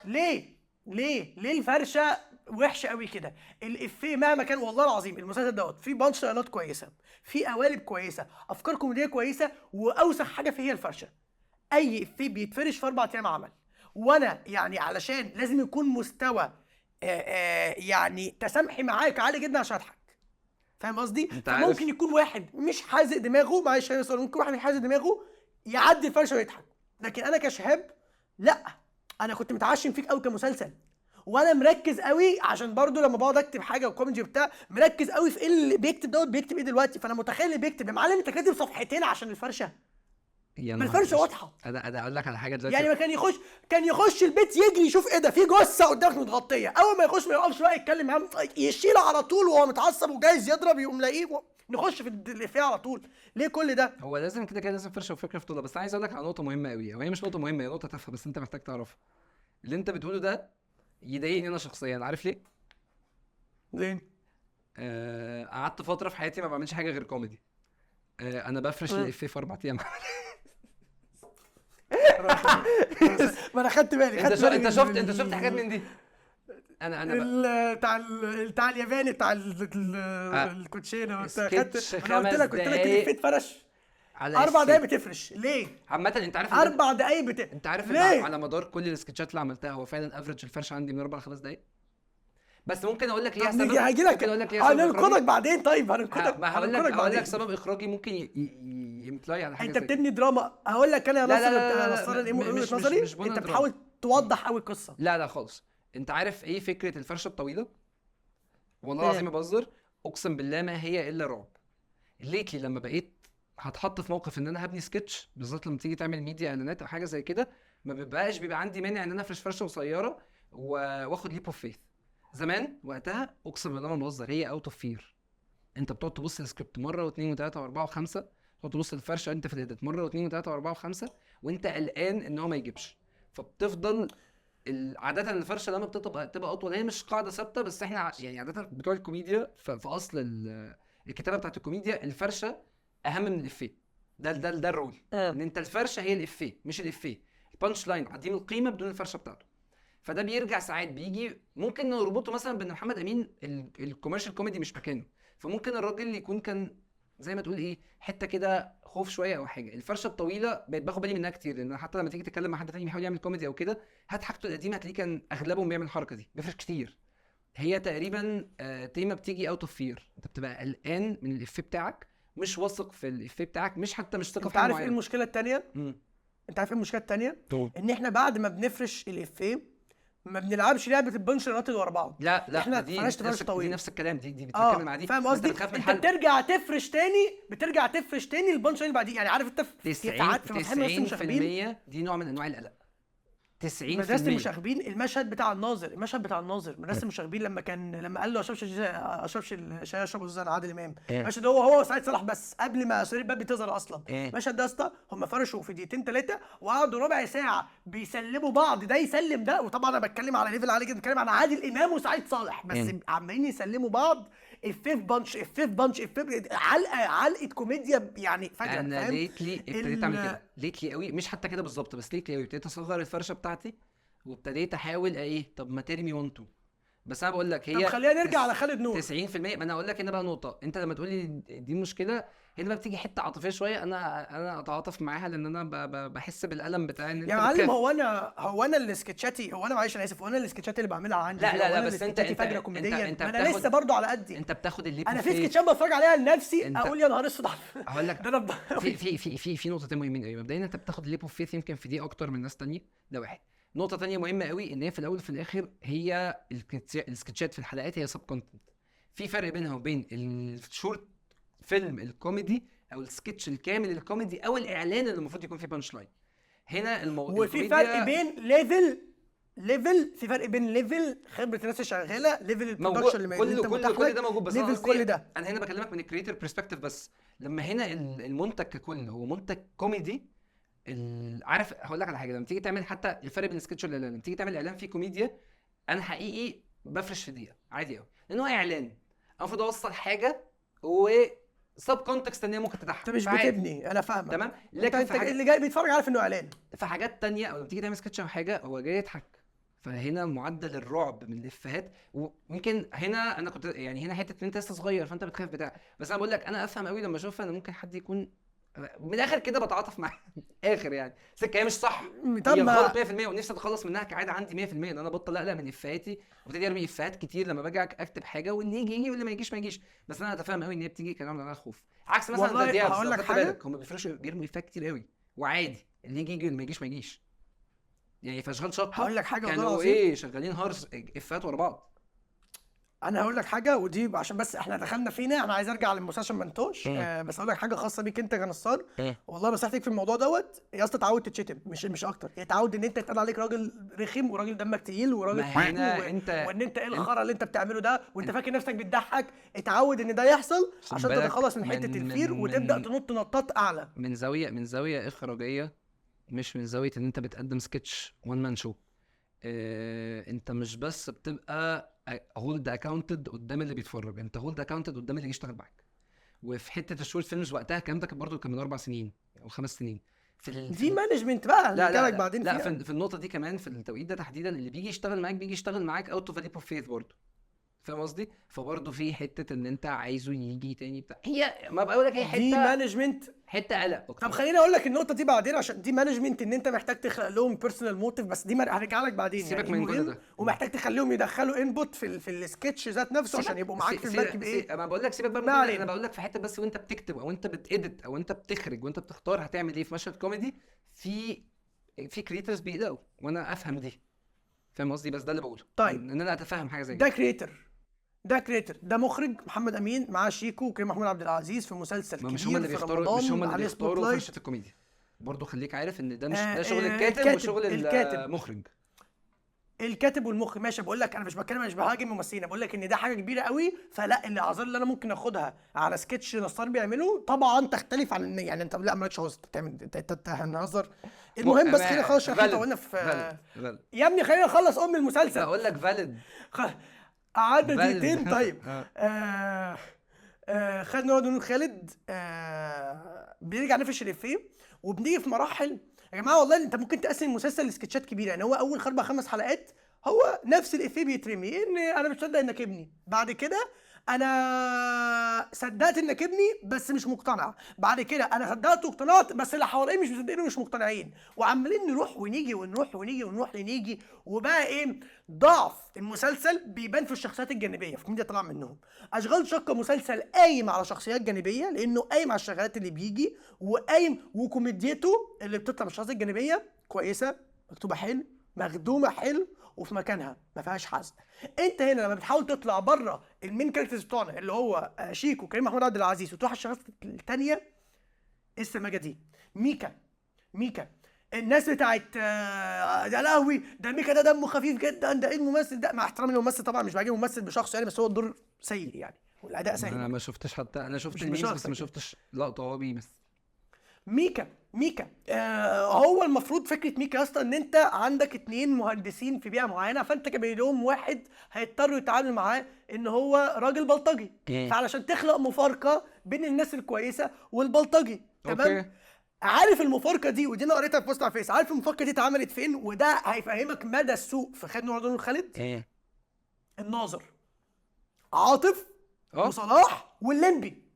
ليه؟ ليه؟ ليه الفرشة وحشة قوي كده؟ الافيه مهما كان والله العظيم المسلسل دوت فيه punch line ات كويسة، فيه قوالب كويسة، افكار كوميدية كويسة، واوسخ حاجة فيه هي الفرشة. اي افيه بيتفرش في 4 ايام عمل. وانا يعني علشان لازم يكون مستوى يعني تسامحي معاك عالي جدا عشان اضحك، فاهم قصدي؟ فممكن يكون واحد مش حازق دماغه، معلش يا سوري، ممكن واحد مش حازق دماغه يعدي الفرشة ويضحك، لكن انا كشهاب لا، انا كنت متعشم فيك قوي كمسلسل، وانا مركز قوي عشان برضو لما بقعد اكتب حاجة وكوميدي وبتاع مركز قوي في ايه اللي بيكتب دوت، بيكتب ايه دلوقتي، فانا متخيل اللي بيكتب يا معلم انت كاتب صفحتين عشان الفرشة، يا ما نهار الفرشة أسود. واضحة. انا اقول لك على حاجة دلوقتي. يعني ما كان يخش البيت يجري يشوف ايه ده، في جثة قدامك متغطيه، اول ما يخش ما يقفش بقى يتكلم معاه، يشيل على طول وهو متعصب وجايز يضرب، يقوم لاقيه نخش في الافيه على طول. ليه كل ده؟ هو لازم كده كده لازم فرشه وفكره في طولها. بس انا عايز اقول لك على نقطة مهمة قوي، او هي مش نقطة مهمة، هي نقطة تافهة بس انت محتاج تعرفها. اللي انت بتقوله ده يضايقني انا شخصيا، عارف ليه؟ ليه؟ قعدت فترة في حياتي ما بعملش حاجة غير كوميدي. انا بفرش الافيه في 4 ايام. ما انا خدت بالي. انت شفت، انت شفت حاجات من دي؟ انا بتاع الياباني بتاع الكوتشينه وبتاع، خدت، انا قلت لك الافيه اتفرش 4 دقايق بتفرش ليه؟ عامة انت عارف 4 دقايق انت عارف ليه؟ على مدار كل السكتشات اللي عملتها هو فعلا average الفرش عندي من 4 ل 5 دقايق. بس ممكن اقول لك ليه سبب، هاجي لك، هننقدك بعدين. طيب هننقدك، هقول لك سبب اخراجي ممكن ي imply على حاجة. انت بتبني دراما. هقول لك انا يا ناصر، نصر ايه وجهه نظري، انت بتحاول توضح قوي القصة. لا لا خالص. انت عارف ايه فكرة الفرشة الطويلة؟ والله العظيم ما بهزر، اقسم بالله ما هي الا رعب. lately لما بقيت هتحط في موقف ان انا هبني سكتش، بالذات لما تيجي تعمل ميديا اعلانات او حاجة زي كده، ما بيبقاش بيبقى عندي مانع ان انا افرش فرشه قصيرة واخد leap of faith. زمان وقتها اقسم بالله ما بهزر، هي out of fear. انت بتقعد تبص للسكريبت مرة واثنين وثلاثة واربعة وخمسة، تقعد تبص للفرشه انت في ال edit مرة واثنين وثلاثة واربعة وخمسة، وانت قلقان ان هو ما يجيبش. فبتفضل عادة الفرشة لما بتبقى اطول، هي مش قاعدة ثابتة بس احنا يعني عادة بتوع الكوميديا في اصل الكتابة بتاعت الكوميديا الفرشة اهم من الافيه. ده ده ده ال rule، ان انت الفرشة هي الافيه مش الافيه. ال punch line عديم القيمة بدون الفرشة بتاعته. فده بيرجع ساعات بيجي ممكن نربطه مثلا بان محمد امين ال commercial comedy مش مكانه، فممكن الراجل يكون كان زي ما تقول ايه حتة كده خوف شوية او حاجة. الفرشة الطويلة بقيت باخد بالي منها كتير، لان حتى لما تيجي تتكلم مع حد تاني بيحاول يعمل كوميدي او كده، هات حاجته القديمة هتلاقيه كان اغلبهم بيعمل الحركة دي، بيفرش كتير. هي تقريبا تيمة بتيجي out of fear، انت بتبقى قلقان من الافيه بتاعك، مش واثق في الافيه بتاعك، مش حتى مش ثقة في حاجة. انت عارف ايه المشكلة الثانية؟ انت عارف ايه المشكلة الثانية؟ ان احنا بعد ما بنفرش الافيه ما بنلعبش لعبه ال punch line ات اللي ورا بعض. لا لا، احنا دي فرشت طويل، دي نفس الكلام، دي بتتكلم مع دي، فاهم قصدي؟ انت بترجع تفرش تاني، بترجع تفرش تاني ال punch line اللي بعديه. يعني عارف انت 90% دي نوع من انواع القلق. 90% مدرسه المشاغبين، المشهد بتاع الناظر، المشهد بتاع الناظر، مدرسه المشاغبين لما كان لما قال له اشربش الشاي اشرب استاذ عادل امام، المشهد هو سعيد صالح بس قبل ما سوري الباب بتظهر اصلا. المشهد ده يا اسطى هم فرشوا في دقيقتين ثلاثة وقعدوا ربع ساعة بيسلموا بعض، ده يسلم ده، وطبعا انا بتكلم على level عالي جدا، بتكلم عن عادل امام وسعيد صالح، بس عمالين يسلموا بعض افيه punch افيه punch افيه، علقه كوميديا يعني فجاة. انا lately ابتديت اعمل كده lately قوي، مش حتى كده بالظبط بس lately قوي. ابتديت اصغر الفرشة بتاعتي وابتديت احاول ايه، طب ما ترمي 1 2. بس انا بقول لك هي، طب خلينا نرجع على خالد نور 90%. ما انا اقول لك هنا بقى نقطة، انت لما تقول لي دي مشكلة هنا بقى بتيجي حتة عاطفية شوية، انا اتعاطف معاها لان انا بحس بالالم بتاع ان انت يا معلم. هو انا السكتشاتي، هو انا معلش انا اسف، هو انا السكتشات اللي بعملها عندي لا لا لا، بس انت انت انا لسه برضو على قدي. انت بتاخد اللي انا في سكتشات بتفرج عليها لنفسي اقول يا نهار اسود. هقول لك ده في في في في في نقطتين مهمين قوي. مبدئيا انت بتاخد ال leap of faith يمكن في دي اكتر من ناس ثانية، ده واحد. نقطة تانية مهمة قوي ان هي في الاول وفي الاخر هي السكتشات في الحلقات هي sub content. في فرق بينها وبين ال short film الكوميدي او السكتش الكامل الكوميدي او الاعلان اللي المفروض يكون فيه punch line. هنا الموضوع، وفي فرق بين level، في فرق بين level خبره الناس اللي شغالة، level ال production اللي كل كل ده موجود، بس level كل ده انا هنا بكلمك من ال creator perspective بس. لما هنا المنتج ككل هو منتج كوميدي، عارف هقول لك على حاجة، لما تيجي تعمل حتى الفرق بين السكتش والاعلان، لما تيجي تعمل اعلان فيه كوميديا انا حقيقي بفرش في دقيقة عادي قوي، لان هو اعلان انا المفروض اوصل حاجة و sub context ان هي ممكن تضحك، انت مش بتبني. انا فاهمك تمام، لكن انت اللي جاي بيتفرج عارف انه اعلان. في حاجات تانية او لما تيجي تعمل سكتش او حاجة هو جاي يضحك، فهنا معدل الرعب من الافيهات. وممكن هنا انا كنت يعني هنا حتة ان انت لسه صغير فانت بتخاف بتاع، بس انا بقول لك انا افهم قوي لما اشوفها ان ممكن حد يكون من الاخر كده بتعاطف معاه اخر يعني سكة هي مش صح، هي غلط 100%، ونفسي اتخلص منها كعادة عندي 100%، ان انا بطل اقلق من افيهاتي وابتدي ارمي افيهات كتير لما باجي اكتب حاجة، واللي يجي يجي واللي ما يجيش ما يجيش. بس انا اتفهم قوي ان هي بتيجي كنوع من انواع الخوف، عكس مثلا ده هقول لك حاجة، هم بيفرشوا بيرموا افيهات كتير قوي وعادي اللي يجي يجي واللي ما يجيش ما يجيش. يعني في اشغال شقه هقول لك حاجة كانوا ايه شغالين هارس افيهات ورا بعض. انا هقول لك حاجة، ودي عشان بس احنا دخلنا فينا، انا عايز ارجع للمسلسل ما انتوش، بس هقول لك حاجة خاصة بيك انت يا نصار. والله نصيحتك في الموضوع دوت يا اسطى، اتعود تتشتم مش اكتر، يعني اتعود ان انت يتقال عليك راجل رخم وراجل دمك تقيل وراجل وان انت ايه الخرا اللي انت بتعمله ده وانت فاكر نفسك بتضحك. اتعود ان ده يحصل عشان تتخلص من حتة ال fear وتبدا تنط نطات اعلى من زاوية اخراجيه، مش من زاوية ان انت بتقدم sketch one man show. انت مش بس بتبقى hold accounted قدام اللي بيتفرج، انت hold accounted قدام اللي يشتغل معاك. وفي حتة ال short films وقتها الكلام ده كان برضه كان من 4 سنين او 5 سنين. في دي management بقى لا لا, بعدين لا في النقطة دي كمان في التوقيت ده تحديدا اللي بيجي يشتغل معاك بيجي يشتغل معاك out of leap of faith برضه، فاهم قصدي؟ فبرضه في حتة ان انت عايزه يجي تاني بتاع، هي ما بقول لك هي حتة دي management، حتة قلق. طب خليني اقول لك النقطة دي بعدين عشان دي management ان انت محتاج تخلق لهم personal motive، بس دي هرجع لك بعدين. سيبك يعني من كل ده، ومحتاج تخليهم يدخلوا input في السكتش ذات نفسه عشان يبقوا معاك في المركب. ايه انا بقول لك سيبك بقى من كل ده، انا بقول لك في حتة بس وانت بتكتب او انت بت edit او انت بتخرج وانت بتختار هتعمل ايه في مشهد كوميدي، في creators بيقلقوا وانا افهم دي، فاهم قصدي؟ بس ده اللي بقوله. طيب ان انا اتفهم حاجة زي ده. creator ده creator، ده مخرج محمد امين مع شيكو وكريم محمود عبد العزيز في مسلسل كبير. مش هم اللي بيختاروا، مش هم اللي بيختاروا فرشه الكوميديا برضو، خليك عارف ان ده مش ده شغل الكاتب وشغل المخرج. الكاتب والمخرج ماشي. بقول لك انا مش بتكلم، مش بهاجم ممثلين، بقول لك ان ده حاجة كبيرة قوي. فلا الاعذار اللي انا ممكن اخدها على سكتش نصار بيعمله طبعا تختلف عن يعني انت لا مالكش عذر تعمل، انت هنهزر. المهم بس خلينا نخلص عشان طولنا في يا ابني، خلينا نخلص ام المسلسل. بقول لك valid، قعدنا دقيقتين. طيب خالد نور خالد بيرجع نفش الافيه، وبنيجي في مراحل يا جماعة والله انت ممكن تقسم المسلسل لسكتشات كبيرة. يعني هو اول 4 5 حلقات هو نفس الافيه بيترمي، ان انا مش مصدق انك ابني، بعد كده انا صدقت انك ابني بس مش مقتنع، بعد كده انا صدقت واقتنعت بس اللي حواليا مش مصدقين ومش مقتنعين، وعمالين نروح ونيجي ونروح ونيجي ونروح لنيجي. وبقى ايه ضعف المسلسل بيبان في الشخصيات الجانبية، في كوميديا طلع منهم. اشغال شقه مسلسل قايم على شخصيات جانبيه، لانه قايم على الشغلات اللي بيجي، وقايم وكوميديته اللي بتطلع من الشخصيات الجانبية كويسة، مكتوبة حلو، مخدومة حلو، وفي مكانها ما فيهاش حزق. انت هنا لما بتحاول تطلع بره ال main characters بتوعنا اللي هو شيكو وكريم محمود عبد العزيز وتروح على الشخصيات الثانية، ايه السماجه دي؟ ميكا الناس بتاعت ده لهوي ده ميكا ده دمه خفيف جدا، ده ايه الممثل ده؟ مع احترامي للممثل طبعا، مش بعجب الممثل بشخصه يعني، بس هو الدور سيء يعني والاداء سيء. انا ما شفتش حتى، انا شفت ال memes بس ما شفتش لقطة هو بيمثل. ميكا هو المفروض فكرة ميكا اصلا ان انت عندك 2 مهندسين في بيئة معينة، فانت كبينهم واحد هيضطروا يتعاملوا معاه ان هو راجل بلطجي، فعلشان تخلق مفارقه بين الناس الكويسة والبلطجي، تمام؟ عارف المفارقة دي، ودي انا قريتها في post على الفيس، عارف المفارقة دي اتعملت فين؟ وده هيفهمك مدى السوء في خالد نور خالد. الناظر، عاطف وصلاح واللمبي.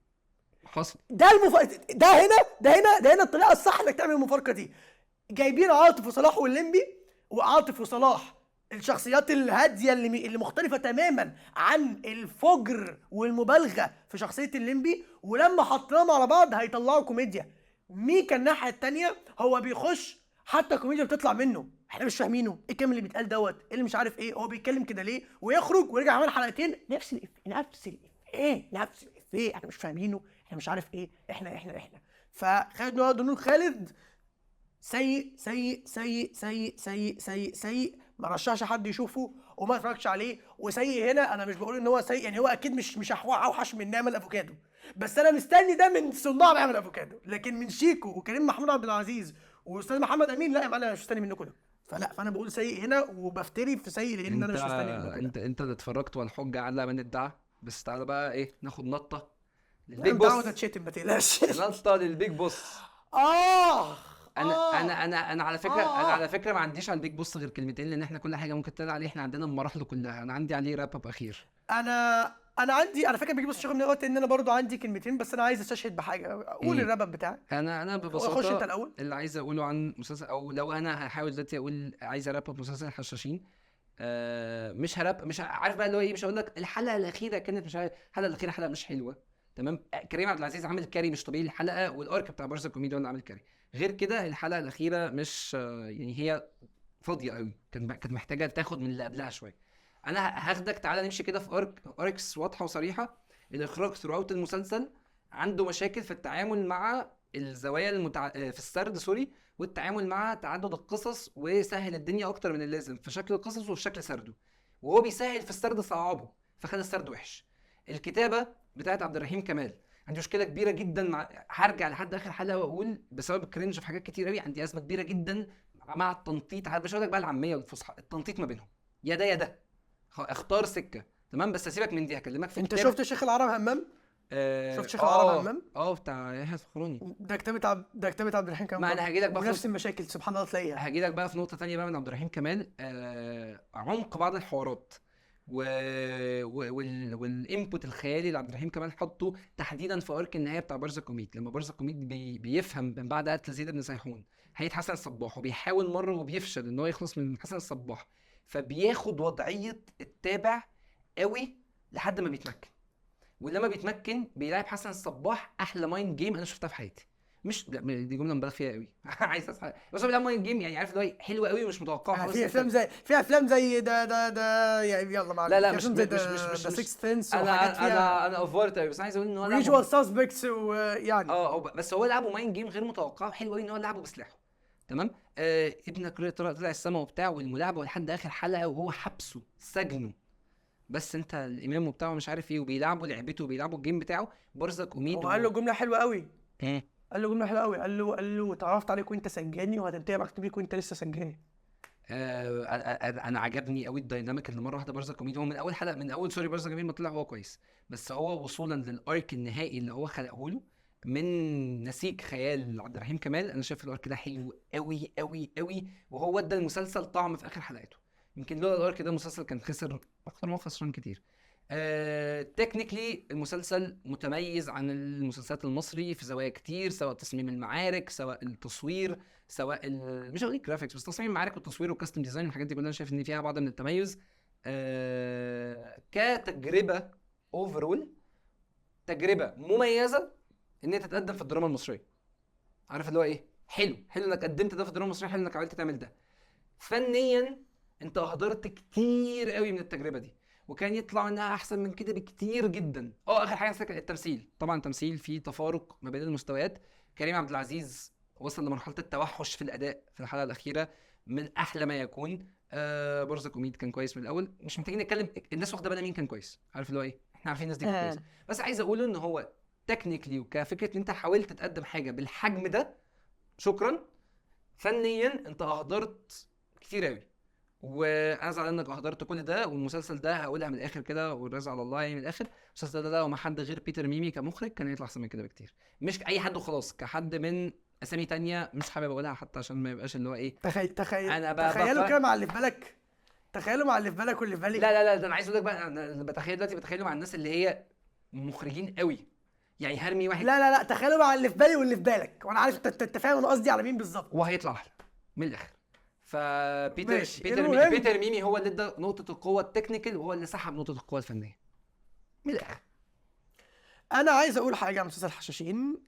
حصل ده ده هنا ده هنا ده هنا الطريقة الصح انك تعمل المفارقة دي. جايبين عاطف وصلاح واللمبي، وعاطف وصلاح الشخصيات الهادية اللي مختلفة تماما عن الفجر والمبالغة في شخصية اللمبي، ولما حطيناهم على بعض هيطلعوا كوميديا. ميكا الناحية الثانية هو بيخش حتى الكوميديا بتطلع منه، احنا مش فاهمينه ايه الكلام اللي بيتقال دوت، ايه اللي مش عارف ايه، هو بيتكلم كده ليه، ويخرج ويرجع عمل حلقتين نفس الافيه نفس الافيه، احنا مش فاهمينه، احنا مش عارف ايه، احنا. فخالد نور خالد سيء سيء سيء سيء سيء سيء سيء، ما رشحش حد يشوفه وما اتفرجش عليه. وسيء هنا انا مش بقول ان هو سيء، يعني هو اكيد مش اوحش من نعمل افوكادو، بس انا مستني ده من صناع نعمل افوكادو، لكن من شيكو وكريم محمود عبد العزيز واستاذ محمد امين لا يا معلم انا مش مستني منكم ده. فلا، فانا بقول سيء هنا وبفتري في سيء لان انا مش مستني منكم ده. انت اللي اتفرجت والحجة على من ادعى. بس تعالى بقى ايه ناخد نطه لل Big Boss. تتشتم ما تقلقش. نطه لل Big Boss. انا انا انا انا على فكرة انا على فكرة ما عنديش على ال Big Boss غير كلمتين، لان احنا كل حاجة ممكن تطلع عليه، احنا عندنا المراحل كلها. انا عندي عليه wrap up اخير. انا عندي على فكرة Big Boss شغل من وقت ان انا برضو عندي كلمتين، بس انا عايز استشهد بحاجة. قول ال wrap up بتاعك. انا ببساطة خش انت الاول. اللي عايز اقوله عن مسلسل، او لو انا هحاول دلوقتي اقول عايز ا wrap up مسلسل الحشاشين، مش ه wrap، مش عارف بقى اللي هو ايه، مش هقول لك الحلقة الاخيرة كانت مش عارف، الحلقة الاخيرة حلقة مش حلوة، تمام؟ كريم عبد العزيز عامل carry مش طبيعي الحلقة، وال arc بتاع بارزة كوميدي هو اللي عامل carry. غير كده الحلقة الاخيرة مش يعني هي فاضية قوي، كانت محتاجه تاخد من اللي قبلها شوية. انا هاخدك تعالى نمشي كده في arcs واضحة وصريحة. الاخراج throughout المسلسل عنده مشاكل في التعامل مع الزوايا في السرد sorry، والتعامل مع تعدد القصص، وسهل الدنيا اكتر من اللازم في شكل القصص وفي شكل سرده، وهو بيسهل في السرد صعبة فخلى السرد وحش. الكتابة بتاعت عبد الرحيم كمال عندي مشكلة كبيرة جدا مع، هرجع لحد اخر حلقة واقول بسبب ال cringe في حاجات كتير قوي عندي ازمة كبيرة جدا مع التنطيط. مش هقول لك بقى العامية والفصحى، التنطيط ما بينهم، يا ده يا ده، اختار سكة، تمام؟ بس هسيبك من دي، هكلمك في انت شفت شيخ العرب همام؟ شفت شيخ العرب همام؟ بتاع يحيى الفخراني. ده كتابة عبد الرحيم كمال. ما انا هاجي لك بقى نفس المشاكل سبحان الله تلاقيها. هاجي لك بقى في نقطة ثانية بقى من عبد الرحيم كمال، عمق بعض الحوارات وال input الخيالي اللي عبد الرحيم كمال حطه تحديدا في arc النهاية بتاع بارزة كوميد، لما بارزة كوميد بيفهم من بعد قتل زيد بن سيحون حقيقة حسن الصباح، وبيحاول مرة وبيفشل ان هو يخلص من حسن الصباح، فبياخد وضعية التابع قوي لحد ما بيتمكن، ولما بيتمكن بيلعب حسن الصباح احلى mind game انا شفتها في حياتي. مش لا دي جملة مبالغ فيها قوي عايز اصحى، بس هو بيلعب mind game يعني عارف اللي هو حلو قوي ومش متوقع خالص. في افلام زي ده يعني يلا معلش. لا مش مش مش مش The Sixth Sense وحاجات فيها انا افورت قوي، بس عايز اقول ان هو Usual Suspects ويعني بس هو لعبه mind game غير متوقع وحلو قوي ان هو لعبه بسلاحه، تمام. ابنك طلع السما وبتاع، والملاعبه ولحد اخر حلقة وهو حبسه سجنه، بس انت الامام وبتاعه مش عارف ايه، وبيلعبوا لعبته وبيلعبوا ال game بتاعه. برزق اميد هو قال له جملة حلوة قوي. قال له جملة حلوة قوي، قال له اتعرفت عليك وانت سجاني، وهتنتهي علاقتي بيك وانت لسه سجاني. انا عجبني قوي ال dynamic اللي مرة واحدة برزق اميد، هو من اول حلقة، من اول sorry برزق اميد ما طلع هو كويس، بس هو وصولا لل arc النهائي اللي هو خلقه له من نسيج خيال عبد الرحيم كمال، انا شايف ال arc ده حلو قوي قوي قوي، وهو ادى المسلسل طعم في اخر حلقاته. يمكن لولا ال arc ده المسلسل كان خسر اكتر ما هو خسران كتير. technically المسلسل متميز عن المسلسلات المصري في زوايا كتير، سواء تصميم المعارك، سواء التصوير، سواء مش هقول graphics، بس تصميم المعارك والتصوير وال costume design والحاجات دي كلها، انا شايف ان فيها بعض من التميز. كتجربة overall تجربه مميزة ان هي تتقدم في الدراما المصرية. عارف اللي هو ايه؟ حلو حلو انك قدمت ده في الدراما المصرية، حلو انك عملت تعمل ده. فنيا انت اهدرت كتير قوي من التجربة دي، وكان يطلع منها احسن من كده بكتير جدا. اخر حاجة التمثيل، طبعا التمثيل فيه تفارق ما بين المستويات. كريم عبد العزيز وصل لمرحلة التوحش في الاداء في الحلقة الاخيرة من احلى ما يكون. برزق اميد كان كويس من الاول، مش محتاجين نتكلم، الناس واخده بالها مين كان كويس، عارف اللي هو ايه، احنا عارفين الناس دي كانت كويسة. بس عايز اقوله ان هو technically وكفكره ان انت حاولت تقدم حاجة بالحجم ده، شكرا. فنيا انت اهدرت كتير قوي، وانا زعلان انك اهدرت كل ده. والمسلسل ده هقولها من الاخر كده والرزق على الله، يعني من الاخر المسلسل ده لو ما حد غير بيتر ميمي كمخرج كان يطلع احسن من كده بكتير. مش اي حد وخلاص، كحد من اسامي تانية مش حابب اقولها حتى عشان ما يبقاش اللي هو ايه. تخيل انا تخيلوا كده مع اللي في بالك، تخيلوا مع اللي في بالك واللي في بالي. لا لا لا، ده انا عايز اقول لك بقى، انا بتخيل دلوقتي، بتخيله مع الناس اللي هي مخرجين قوي، يعني هرمي واحد. لا لا لا، تخيلوا مع اللي في بالي واللي في بالك، وانا عارف انت فاهم انا قصدي على مين بالظبط، وهيطلع احلى من الاخر. فبيتر بيتر بيتر ميمي هو اللي ادى نقطة القوة ال technical، وهو اللي سحب نقطة القوة الفنية من الاخر. انا عايز اقول حاجة عن مسلسل حشاشين.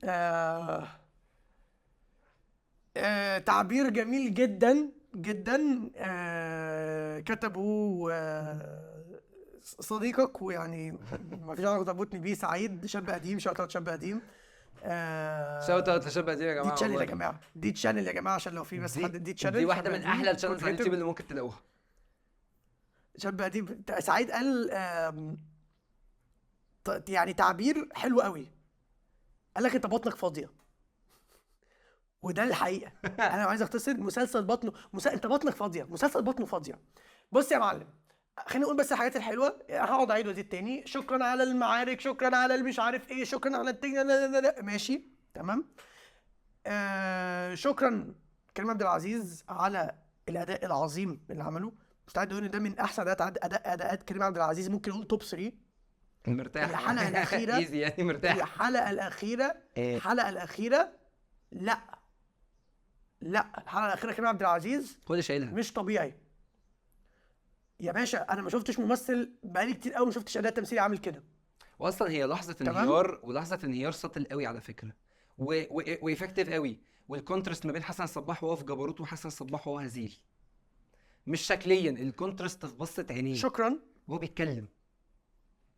تعبير جميل جدا جدا، كتبه صديقك، ويعني ما فيش علاقة تربطني بيه، سعيد شاب قديم. shout out شاب قديم. shout out لشاب قديم يا جماعة. دي channel يا جماعة، دي channel يا جماعة، عشان لو في بس حد، دي channel، دي واحدة من احلى ال channels على اليوتيوب اللي ممكن تلاقوها. شاب قديم سعيد قال يعني تعبير حلو قوي، قال لك انت بطنك فاضية، وده الحقيقة. انا عايز اختصر مسلسل بطنه انت بطنك فاضية، مسلسل بطنه فاضية. بص يا معلم، خلينا نقول بس الحاجات الحلوة، هقعد اعيد وازيد تاني. شكرا على المعارك، شكرا على المش عارف ايه، شكرا على التجنة، ماشي تمام. شكرا كريم عبد العزيز على الاداء العظيم اللي عمله، مستعد اقول ان ده من احسن اداءات كريم عبد العزيز، ممكن نقول top 3. مرتاح الحلقة الاخيرة easy يعني، مرتاح. الحلقة الاخيرة، الحلقة الاخيرة، لا لا، الحلقة الاخيرة كريم عبد العزيز هو اللي شايلها، مش طبيعي يا باشا. انا ما شفتش ممثل بقالي كتير قوي ما شفتش اداء تمثيلي عامل كده. واصلا هي لحظة انهيار، ولحظة انهيار subtle قوي على فكرة، و effective قوي. وال contrast ما بين حسن الصباح وهو في جبروته وحسن الصباح وهو هزيل، مش شكليا، ال contrast في بصة عينيه. شكرا. وهو بيتكلم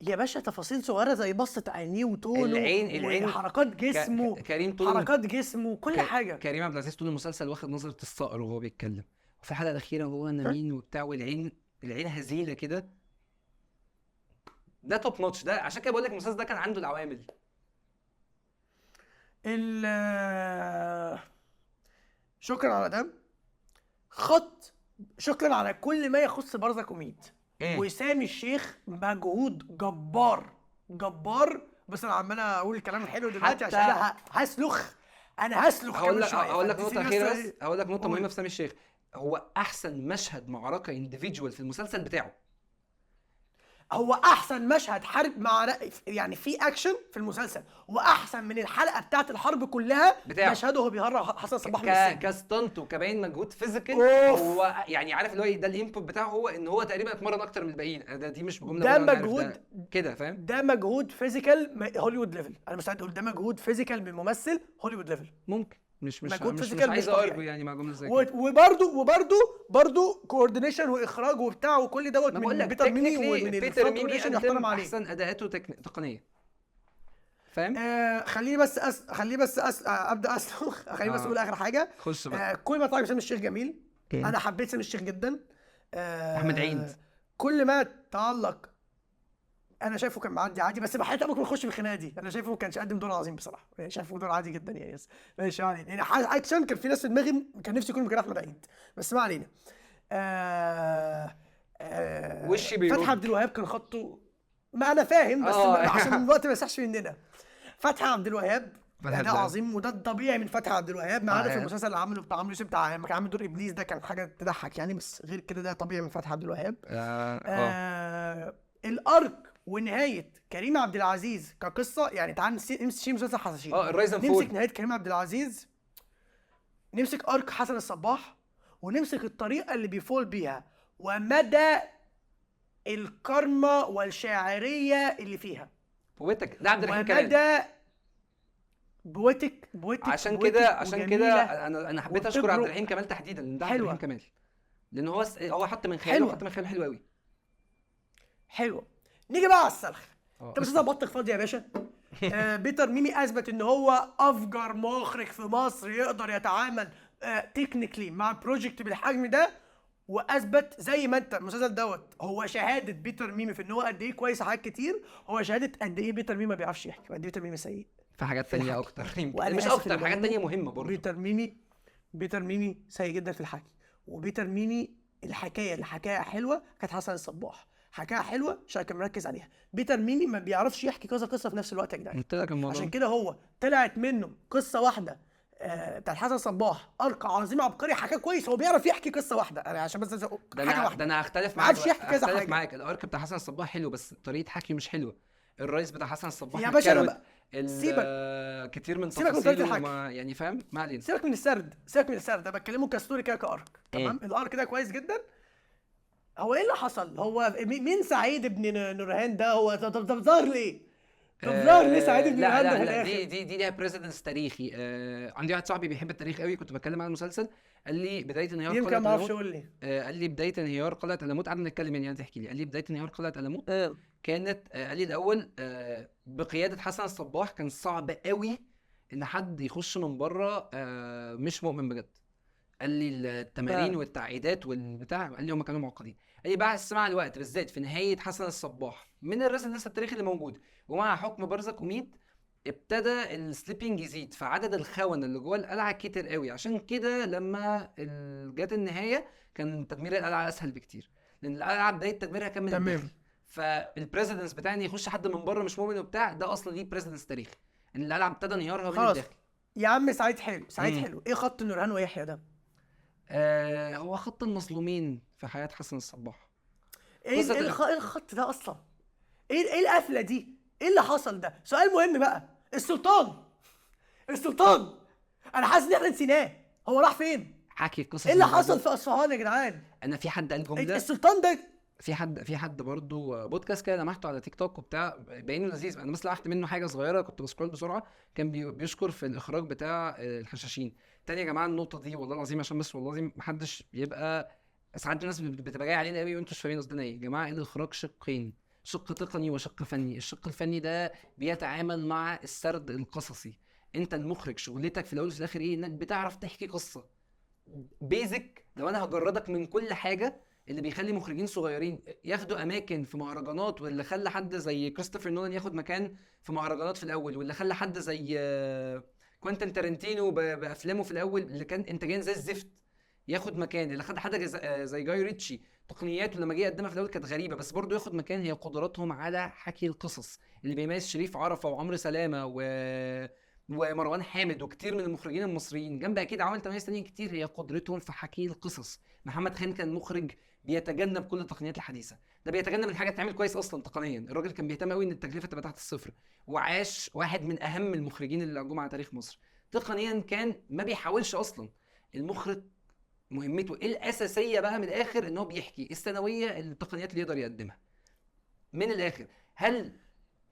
يا باشا، تفاصيل صغيرة زي بصة عينيه وطوله، العين، وحركات جسمه، كريم طول حركات جسمه، كل حاجة. كريم عبد العزيز طول المسلسل واخد نظره الصقر وهو بيتكلم، وفي الحلقة الاخيرة وهو انا مين وبتاع، والعين العين هزيلة كده. ده top notch، ده عشان كده بقول لك المسلسل ده كان عنده العوامل. شكرا على ده خط، شكرا على كل ما يخص برزق اميد. وسامي الشيخ مجهود جبار جبار. بس انا عمال اقول الكلام الحلو دلوقتي عشان انا هسلخ، انا هسلخ. هقول لك نقطة اخيرة بس، هقول لك نقطة مهمة في سامي الشيخ. هو احسن مشهد معركة individual في المسلسل بتاعه، هو احسن مشهد حرب مع يعني في اكشن في المسلسل، واحسن من الحلقة بتاعه الحرب كلها بتاعه. مشهده هو بيهرب حسن صباح من السجن ك stunt وكباين مجهود physical. هو يعني عارف اللي هو ده ال input بتاعه، هو ان هو تقريبا اتمرن اكتر من الباقيين. ده دي مش جملة، ده مجهود كده فاهم، ده مجهود physical Hollywood level. انا مستعد اقول ده مجهود physical من ممثل Hollywood level. ممكن مش عايز ارجو يعني مع جملة زي كده. وبرده برده coordination واخراج وبتاع وكل دوت من بيتر ميمي، ومن بيتر ميمي يحترم عليه احسن اداءاته تقنية. فاهم؟ خليني بس ابدا اسلخ. خليني بس اقول اخر حاجة. خش بقى. كل ما طلع سامي الشيخ جميل. انا حبيت سامي الشيخ جدا. احمد عيد كل ما تعلق انا شايفه كان معدي عادي، بس بحياة ابوك ما نخش في الخناقة دي. انا شايفه ما كانش قدم دور عظيم بصراحة، يعني شايفه دور عادي جدا يعني. ماشي يعني اكشن كان في ناس في دماغي كان نفسي يكون مكان احمد عيد، بس ما علينا. وشي بيرد. فتحي عبد الوهاب كان خطه، ما انا فاهم بس عشان الوقت ما يسحش مننا. فتحي عبد الوهاب ده عظيم، وده الطبيعي من فتحي عبد الوهاب، ما عدا في المسلسل اللي عمله بتاع عمرو يوسف بتاع لما كان عامل دور ابليس، ده كان حاجة تضحك يعني، بس غير كده ده طبيعي من فتحي عبد الوهاب. ال arc ونهاية كريم عبد العزيز كقصة، يعني تعال نمسك مسلسل حشاشين، ال rise and fall، نمسك نهاية كريم عبد العزيز، نمسك arc حسن الصباح، ونمسك الطريقة اللي بي fall بيها ومدى الكارما والشاعريه اللي فيها. poetic ده عبد الرحيم كمال، ومدى poetic عشان كده، عشان كده انا حبيت اشكر عبد الرحيم كمال تحديدا، لان ده عبد الرحيم كمال، لان هو حط من خياله، حط من خياله حلو قوي. حلو. نيجي بقى على السلخ. انت مش بطك فاضي يا باشا. بيتر ميمي اثبت ان هو افجر مخرج في مصر يقدر يتعامل technically مع project بالحجم ده، واثبت زي ما انت المسلسل دوت هو شهادة بيتر ميمي في ان هو قد ايه كويس حاجات كتير، هو شهادة قد ايه بيتر ميمي ما بيعرفش يحكي وقد ايه بيتر ميمي سيء في حاجات تانية اكتر، مش اكتر، حاجات تانية مهمة برضه. بيتر ميمي سيء جدا في الحكي، وبيتر ميمي الحكاية اللي حكاها حلوة كانت حسن الصباح، حكاها حلوة عشان كان مركز عليها. بيتر ميمي ما بيعرفش يحكي كذا قصة في نفس الوقت يا جدعان، عشان كده هو طلعت منه قصة واحدة بتاعت حسن صباح، arc عظيم عبقري، حكاه كويس، هو بيعرف يحكي قصة واحدة. انا عشان بس حاجة واحدة ده انا هختلف معاك، هختلف معاك. ال arc بتاع حسن صباح حلو بس طريقه حكيه مش حلوة. الرئيس بتاع حسن الصباح يا باشا سيبك كتير من تفاصيله يعني فاهم، ما علينا، سيبك من السرد، سيبك من السرد، انا بتكلمه ك story كده ك arc. تمام، ال arc ده كويس جدا. هو ايه اللي حصل؟ هو مين سعيد ابن نورهان ده؟ هو طب ظهر ليه؟ طب ظهر ليه سعيد ابن نورهان ده في الاخر؟ دي ليها precedence تاريخي. عندي واحد صاحبي بيحب التاريخ قوي، كنت بتكلم عن المسلسل، قال لي بداية انهيار قلعه يمكن ما اعرفش، قول لي. قال لي بداية انهيار قلعه ألموت، قعدنا نتكلم يعني تحكي لي، قال لي بداية انهيار قلعه ألموت كانت، قال لي الاول بقيادة حسن الصباح كان صعب قوي ان حد يخش من بره مش مؤمن بجد. قال لي التمارين والتعقيدات والبتاع، قال لي هم كانوا معقدين. قال لي بس مع الوقت بالذات في نهاية حسن الصباح من الرسم لسه التاريخي اللي موجود ومع حكم برزك وميد ابتدى ال slipping يزيد، فعدد الخونة اللي جوه القلعة كتير قوي. عشان كده لما جت النهاية كان تدمير القلعة اسهل بكتير، لان القلعة بداية تدميرها كان من الداخل. فال precedence بتاع ان يخش حد من بره مش مؤمن وبتاع ده اصلا ليه precedence تاريخي، ان القلعة ابتدى انهيارها من الداخل. يا عم سعيد حلو، سعيد حلو. ايه خط نورهان ويحيى ده؟ هو خط المظلومين في حياة حسن الصباح. ايه الخط ده اصلا؟ ايه القفله دي؟ ايه اللي حصل ده؟ سؤال مهم بقى. السلطان انا حاسس ان احنا نسيناه، هو راح فين؟ حكي القصة. ايه اللي حصل في اصفهان يا جدعان؟ انا في حد قال جملة السلطان ده، في حد برضو بودكاست كده لمحته على تيك توك وبتاع، باينة لذيذ، انا بس لمحت منه حاجة صغيرة كنت ب scroll بسرعة، كان بيشكر في الاخراج بتاع الحشاشين. تاني يا جماعة النقطة دي والله العظيم، عشان بس والله العظيم محدش يبقى، ساعات الناس بتبقى جاية علينا قوي وانتوا مش فاهمين قصدنا ايه. يا جماعة الاخراج شقين، شق تقني وشق فني. الشق الفني ده بيتعامل مع السرد القصصي. انت المخرج شغلتك في الاول وفي الاخر ايه؟ انك بتعرف تحكي قصة basic. لو انا هجردك من كل حاجة اللي بيخلي مخرجين صغيرين ياخدوا اماكن في مهرجانات، واللي خلى حد زي كريستوفر نولان ياخد مكان في مهرجانات في الاول، واللي خلى حد زي كوينتين تارنتينو بافلامه في الاول اللي كان انتاجيا زي الزفت ياخد مكان، اللي خد حد زي جاي ريتشي تقنياته لما جه يقدمها في الاول كانت غريبة بس برضه ياخد مكان، هي قدراتهم على حكي القصص. اللي بيميز شريف عرفه وعمرو سلامه ومروان حامد وكتير من المخرجين المصريين جنب اكيد عوامل تميز تانيين كتير، هي قدرتهم في حكي القصص. محمد خان كان مخرج بيتجنب كل التقنيات الحديثة، ده بيتجنب الحاجة تتعمل كويس اصلا تقنيا. الراجل كان بيهتم قوي ان التكلفة تبقى تحت الصفر، وعاش واحد من اهم المخرجين اللي جم على تاريخ مصر. تقنيا كان ما بيحاولش اصلا. المخرج مهمته الاساسية بقى من الاخر ان هو بيحكي الثانوية التقنيات اللي يقدر يقدمها من الاخر. هل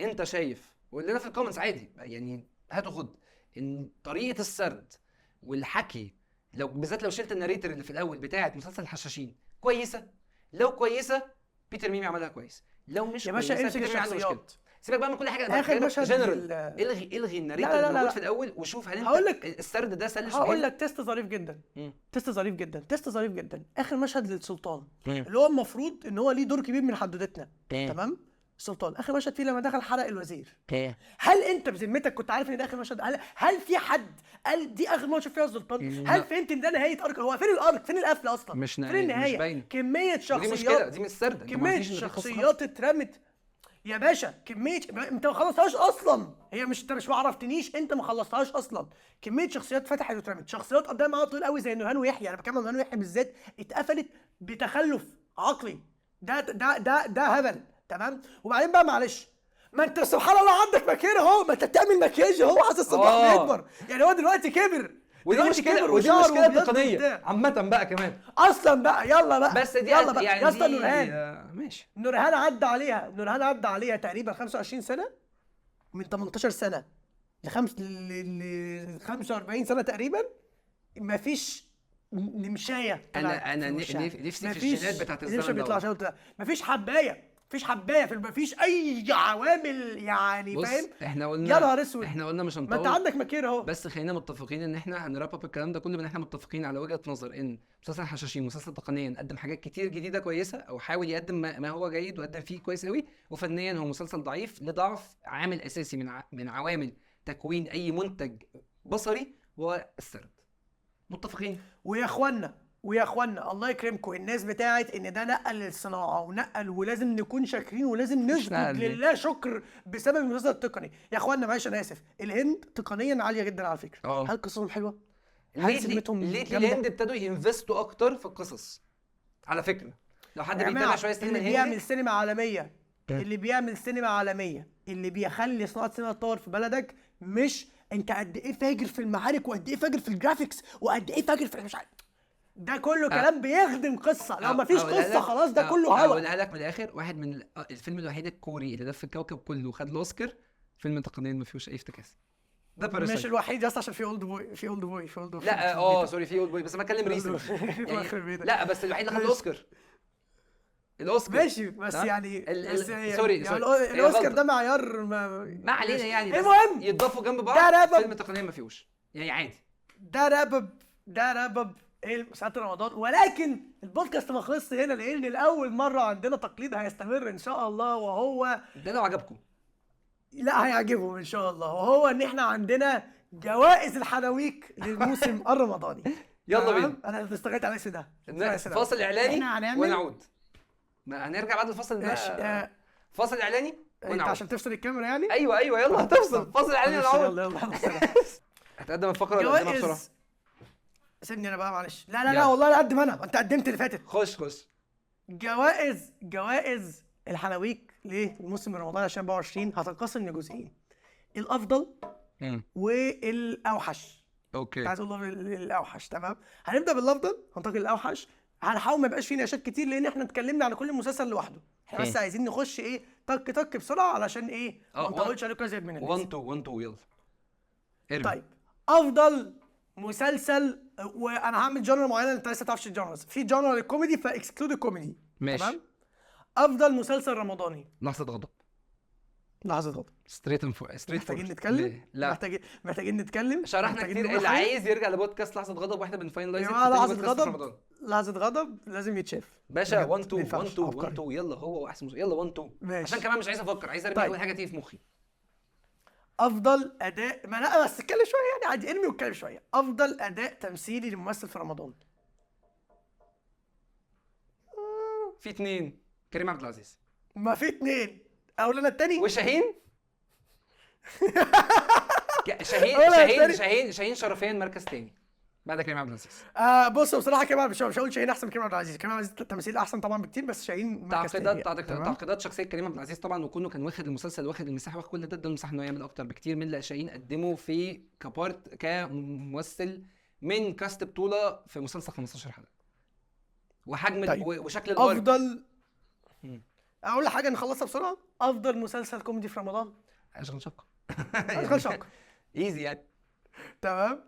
انت شايف، وقول لنا في ال comments عادي يعني هات وخد، ان طريقه السرد والحكي لو بالذات لو شلت ال narrator اللي في الاول بتاعه مسلسل الحشاشين كويسة، لو كويسة بيتر ميمي عملها كويس، لو مش يا باشا كويسة امسك بيتر ميمي عنده مشكلة. الشخصيات. سيبك بقى من كل حاجة، اخر مشهد جنرال، الغي ال narrator اللي موجود في الاول وشوف هل انت هقول لك السرد ده سلس. هقول لك test ظريف جدا، test ظريف جدا، test ظريف جدا. اخر مشهد للسلطان اللي هو المفروض ان هو ليه دور كبير من حدوتتنا، تمام؟ السلطان اخر مشهد فيه لما دخل حرق الوزير. هل انت بذمتك كنت عارف ان ده اخر مشهد؟ هل في حد قال دي اخر مشهد فيها السلطان؟ هل فهمت ان ده نهاية arc؟ هو فين ال arc؟ فين القفله اصلا؟ مش فين النهاية؟ مش باينة. كمية شخصيات، دي مشكلة، دي مش السرد، كمية شخصيات اترمت يا باشا، كمية انت ما خلصتهاش اصلا، هي مش انت مش ما عرفتنيش، انت ما خلصتهاش اصلا. كمية شخصيات فتحت واترمت، شخصيات قدام معاها طويل قوي زي نورهان ويحيى، انا بتكلم عن نورهان ويحيى بالذات، اتقفلت بتخلف عقلي. ده ده ده ده هبل، تمام؟ وبعدين بقى معلش، ما انت سبحان الله عندك مكير اهو، ما انت بتعمل مكياج اهو، حاسس الصباح بيكبر، يعني هو دلوقتي كبر. ودي مشكلة، ودي مشكلة تقنية عامة بقى كمان اصلا بقى. يلا بقى، بس دي يلا بقى يعني يا اسطى. نورهان ماشي، نورهان عدى عليها، نورهان عدى عليها تقريبا 25 سنة، من 18 سنة ل 45 سنة تقريبا، مفيش نمشايه. انا نفسي في الجينات بتاعت الزمن ده، مفيش حبايه، مفيش حبايه، مفيش اي عوامل يعني، فاهم؟ احنا قلنا يا نهار اسود، احنا قلنا مش هنطول، ما انت عندك مكير اهو. بس خلينا متفقين ان احنا هن wrap up الكلام ده كله، ان احنا متفقين على وجهه نظر ان مسلسل حشاشين مسلسل تقنيا قدم حاجات كتير جديدة كويسة، او حاول يقدم ما هو جيد وقدم فيه كويس قوي، وفنيا هو مسلسل ضعيف لضعف عامل اساسي من عوامل تكوين اي منتج بصري، هو السرد. متفقين؟ ويا اخوانا، ويا اخوانا الله يكرمكم، الناس بتاعت ان ده نقل للصناعة ونقل، ولازم نكون شاكرين ولازم نسجد لله شكر بسبب المسلسل التقني. يا اخوانا معلش انا اسف، الهند تقنيا عالية جدا على فكرة. هل قصصهم حلوة؟ هل سمتهم ليه الهند ابتدوا ي invest وا اكتر في القصص؟ على فكرة لو حد بيتابع شوية سينما اللي بيعمل سينما عالمية، اللي بيعمل سينما عالمية، اللي بيخلي صناعة سينما تطور في بلدك، مش انت قد ايه فاجر في المعارك وقد ايه فاجر في ال graphics وقد ايه فاجر في مش عارف، ده كله كلام بيخدم قصة. لو مفيش قصة خلاص ده كله هوا. اقولها لك من الاخر، واحد من الفيلم الوحيد الكوري اللي لف الكوكب كله وخد الاوسكار، فيلم تقنيا ما فيهوش اي افتكاسه. ده Parasite. مش الوحيد يا اسطى، عشان في Oldboy، في Oldboy، في Oldboy. لا sorry، في Oldboy، بس انا بتكلم recent يعني. لا بس الوحيد اللي خد الاوسكار، الاوسكار ماشي، بس يعني sorry يعني الاوسكار ده معيار ما علينا يعني، المهم يتضافوا جنب بعض. فيلم تقنيا ما فيهوش يعني عادي. ده wrap up، ده wrap up ايه مسلسلات رمضان. ولكن البودكاست ما خلصش هنا، لان الاول مرة عندنا تقليد هيستمر ان شاء الله، وهو ده لو عجبكم، لا هيعجبهم ان شاء الله، وهو ان احنا عندنا جوائز الحناويك للموسم الرمضاني. يلا بينا. انا استغلت على ده فاصل اعلاني ونعود. ما هنرجع بعد الفاصل ده. فاصل اعلاني ونعود عشان تفصل الكاميرا يعني. ايوه يلا هتفصل، فاصل اعلاني ونعود. يلا يلا هتقدم الفقرة ولا اقدمها بسرعة؟ سيبني انا بقى معلش. لا لا لا والله لا قد ما انا، انت قدمت اللي فاتت. خش جوائز الحناويك للموسم الرمضاني 2024 هتنقسم لجزئين، الافضل والاوحش. okay، عايز اقول الاوحش. تمام، هنبدا بالافضل، هننتقل للاوحش. هنحاول ما يبقاش فيه نقاشات كتير لان احنا اتكلمنا على كل مسلسل لوحده، احنا بس عايزين نخش ايه تك تك بسرعة علشان ايه ما نطولش عليكم ازيد من 1 2 1 2. يلا ارمي. طيب افضل مسلسل، وانا هعمل genre معينة انت لسه تعرفش ال genres، في genre الكوميدي ف exclude الكوميدي. ماشي. تمام. افضل مسلسل رمضاني لحظة غضب. لحظة غضب. straight and straight. محتاجين نتكلم؟ لا محتاجين نتكلم. شرحنا كتير، اللي عايز يرجع لبودكاست لحظة غضب واحنا بن finalize لحظة غضب. لحظة غضب لازم يتشاف باشا. 1 2 1 2 1 2 يلا، هو احسن يلا 1 2 عشان كمان مش عايز افكر، عايز ارمي اول حاجة تيجي في مخي. افضل اداء، ما لا بس اتكلم شوية يعني عادي، ارمي واتكلم شوية. افضل اداء تمثيلي لممثل في رمضان. في 2، كريم عبد العزيز. ما في 2، اقول انا الثاني وشاهين. شاهين شاهين شاهين شاهين شرفيا مركز ثاني بعد كريم عبد العزيز. بص بصراحة كريم مش هقول شاهين احسن من كريم عبد العزيز، كريم عبد العزيز تمثيل احسن طبعا بكتير، بس شاهين مركز ثاني. تعقيدات شخصية كريم عبد العزيز طبعا، وكونه كان واخد المسلسل واخد المساحة واخد كل ده، ادى المساحة انه يعمل اكتر بكتير من اللي شاهين قدمه في ك part كممثل من cast بطوله في مسلسل 15 حلقة وحجم. طيب. وشكل ال arc. افضل اقول حاجة نخلصها بسرعة، افضل مسلسل كوميدي في رمضان اشغال شقه. اشغال شقه easy يعني. تمام.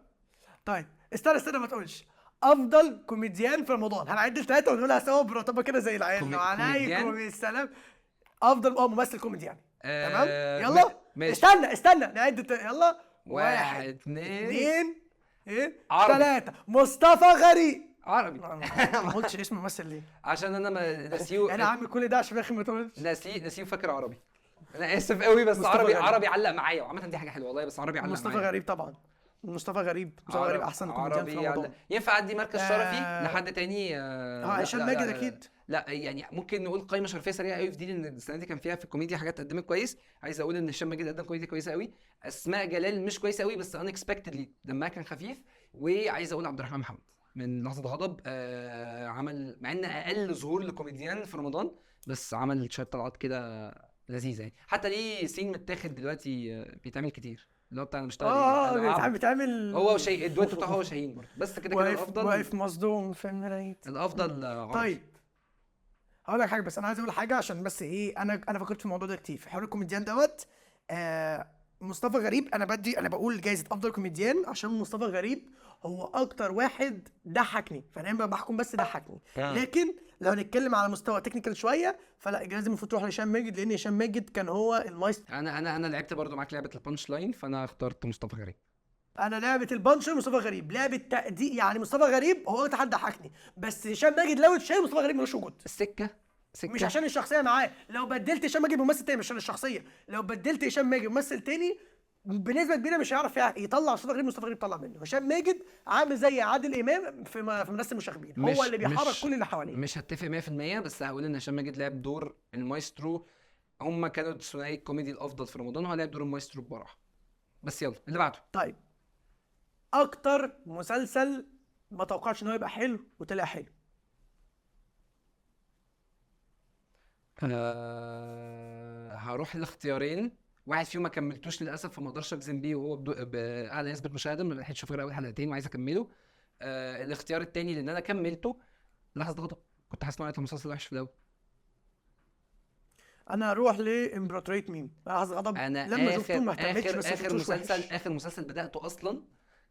طيب استنى ما تقولش. افضل كوميديان في رمضان، هنعد 3 ونقولها سوا برطبه كده زي العيال. عليكم السلام. افضل ممثل كوميدي يعني. تمام؟ يلا. ماشي. استنى نعد، يلا. 1 2 2 ايه عربي. 3. مصطفى غريب. عربي. ما قلتش اسم الممثل ليه؟ عشان انا ما ناسيه. انا عامل كل ده عشان في الاخر ما تقولش. ناسيه فاكر عربي. انا اسف قوي، بس عربي غريب. عربي علق معايا، وعامة دي حاجة حلوة والله، بس عربي علق مصطفى معايا. غريب طبعا. مصطفى غريب، مصطفى غريب احسن كوميديان في رمضان. ينفع ادي مركز شرفي لحد تاني؟ هشام ماجد اكيد. لا يعني ممكن نقول قائمة شرفيه سريعة قوي في دي، لان السنة دي كان فيها في الكوميديا حاجات قدمت كويس. عايز اقول ان هشام ماجد قدم كوميديا كويسة قوي. اسماء جلال مش كويسة قوي بس unexpectedly دمها كان خفيف. وعايز اقول عبد الرحمن محمد من لحظة غضب، عمل مع ان اقل ظهور لكوميديان في رمضان، بس عمل شوية طلعات كده لذيذة يعني. حتى ليه scene متاخد دلوقتي بيتعمل كتير، اللي هو بتاع انا مش طايق بيتعمل هو وشيء الدويتو بتاعه هو شاهين برضه. بس كده كده الافضل واقف مصدوم في المراية الافضل عربي. طيب هقول لك حاجة، بس انا عايز اقول حاجة عشان بس ايه، انا فكرت في الموضوع ده كتير في حوار الكوميديان دوت. مصطفى غريب انا بقول جايزة افضل كوميديان عشان مصطفى غريب هو اكتر واحد ضحكني، فانا دايما بحكم بس ضحكني. لكن لو هنتكلم على مستوى technical شوية فلا، الجائزة المفروض تروح لهشام ماجد، لان هشام ماجد كان هو المايسترو. انا لعبت برضو معاك لعبه ال punch line، فانا اخترت مصطفى غريب. انا لعبه ال punch مصطفى غريب، لعبه تأديء يعني مصطفى غريب هو اكتر حد ضحكني، بس هشام ماجد لو اتشال مصطفى غريب ملوش وجود. السكة مش عشان الشخصية معاه، لو بدلت هشام ماجد بممثل تاني مش عشان الشخصية، لو بدلت هشام ماجد بممثل تاني بنسبة كبيرة مش هيعرف يطلع مصطفى غريب. مصطفى غريب طلع منه. هشام ماجد عامل زي عادل امام في مدرسه المشاغبين، هو اللي بيحرك كل اللي حواليه. مش هتفق 100%، بس هقول ان هشام ماجد لعب دور المايسترو. هم كانوا الثنائي الكوميدي الافضل في رمضان، وهو لعب دور المايسترو ببراعه. بس يلا اللي بعده. طيب اكتر مسلسل ما توقعتش ان هو يبقى حلو وطلع حلو. هروح لاختيارين، واحد فيهم ما كملتوش للاسف فما اقدرش اجزم بيه، وهو باعلى نسبه مشاهده، ما لحقتش اشوف غير اول حلقتين وعايز اكمله. الاختيار الثاني اللي انا كملته لحظة غضب، كنت حاسس ان المسلسل وحش في الاول. انا هروح لامبراطوريه ميم. لحظة غضب انا لما شفته ما اهتمتش، بس اخر مسلسل بداته اصلا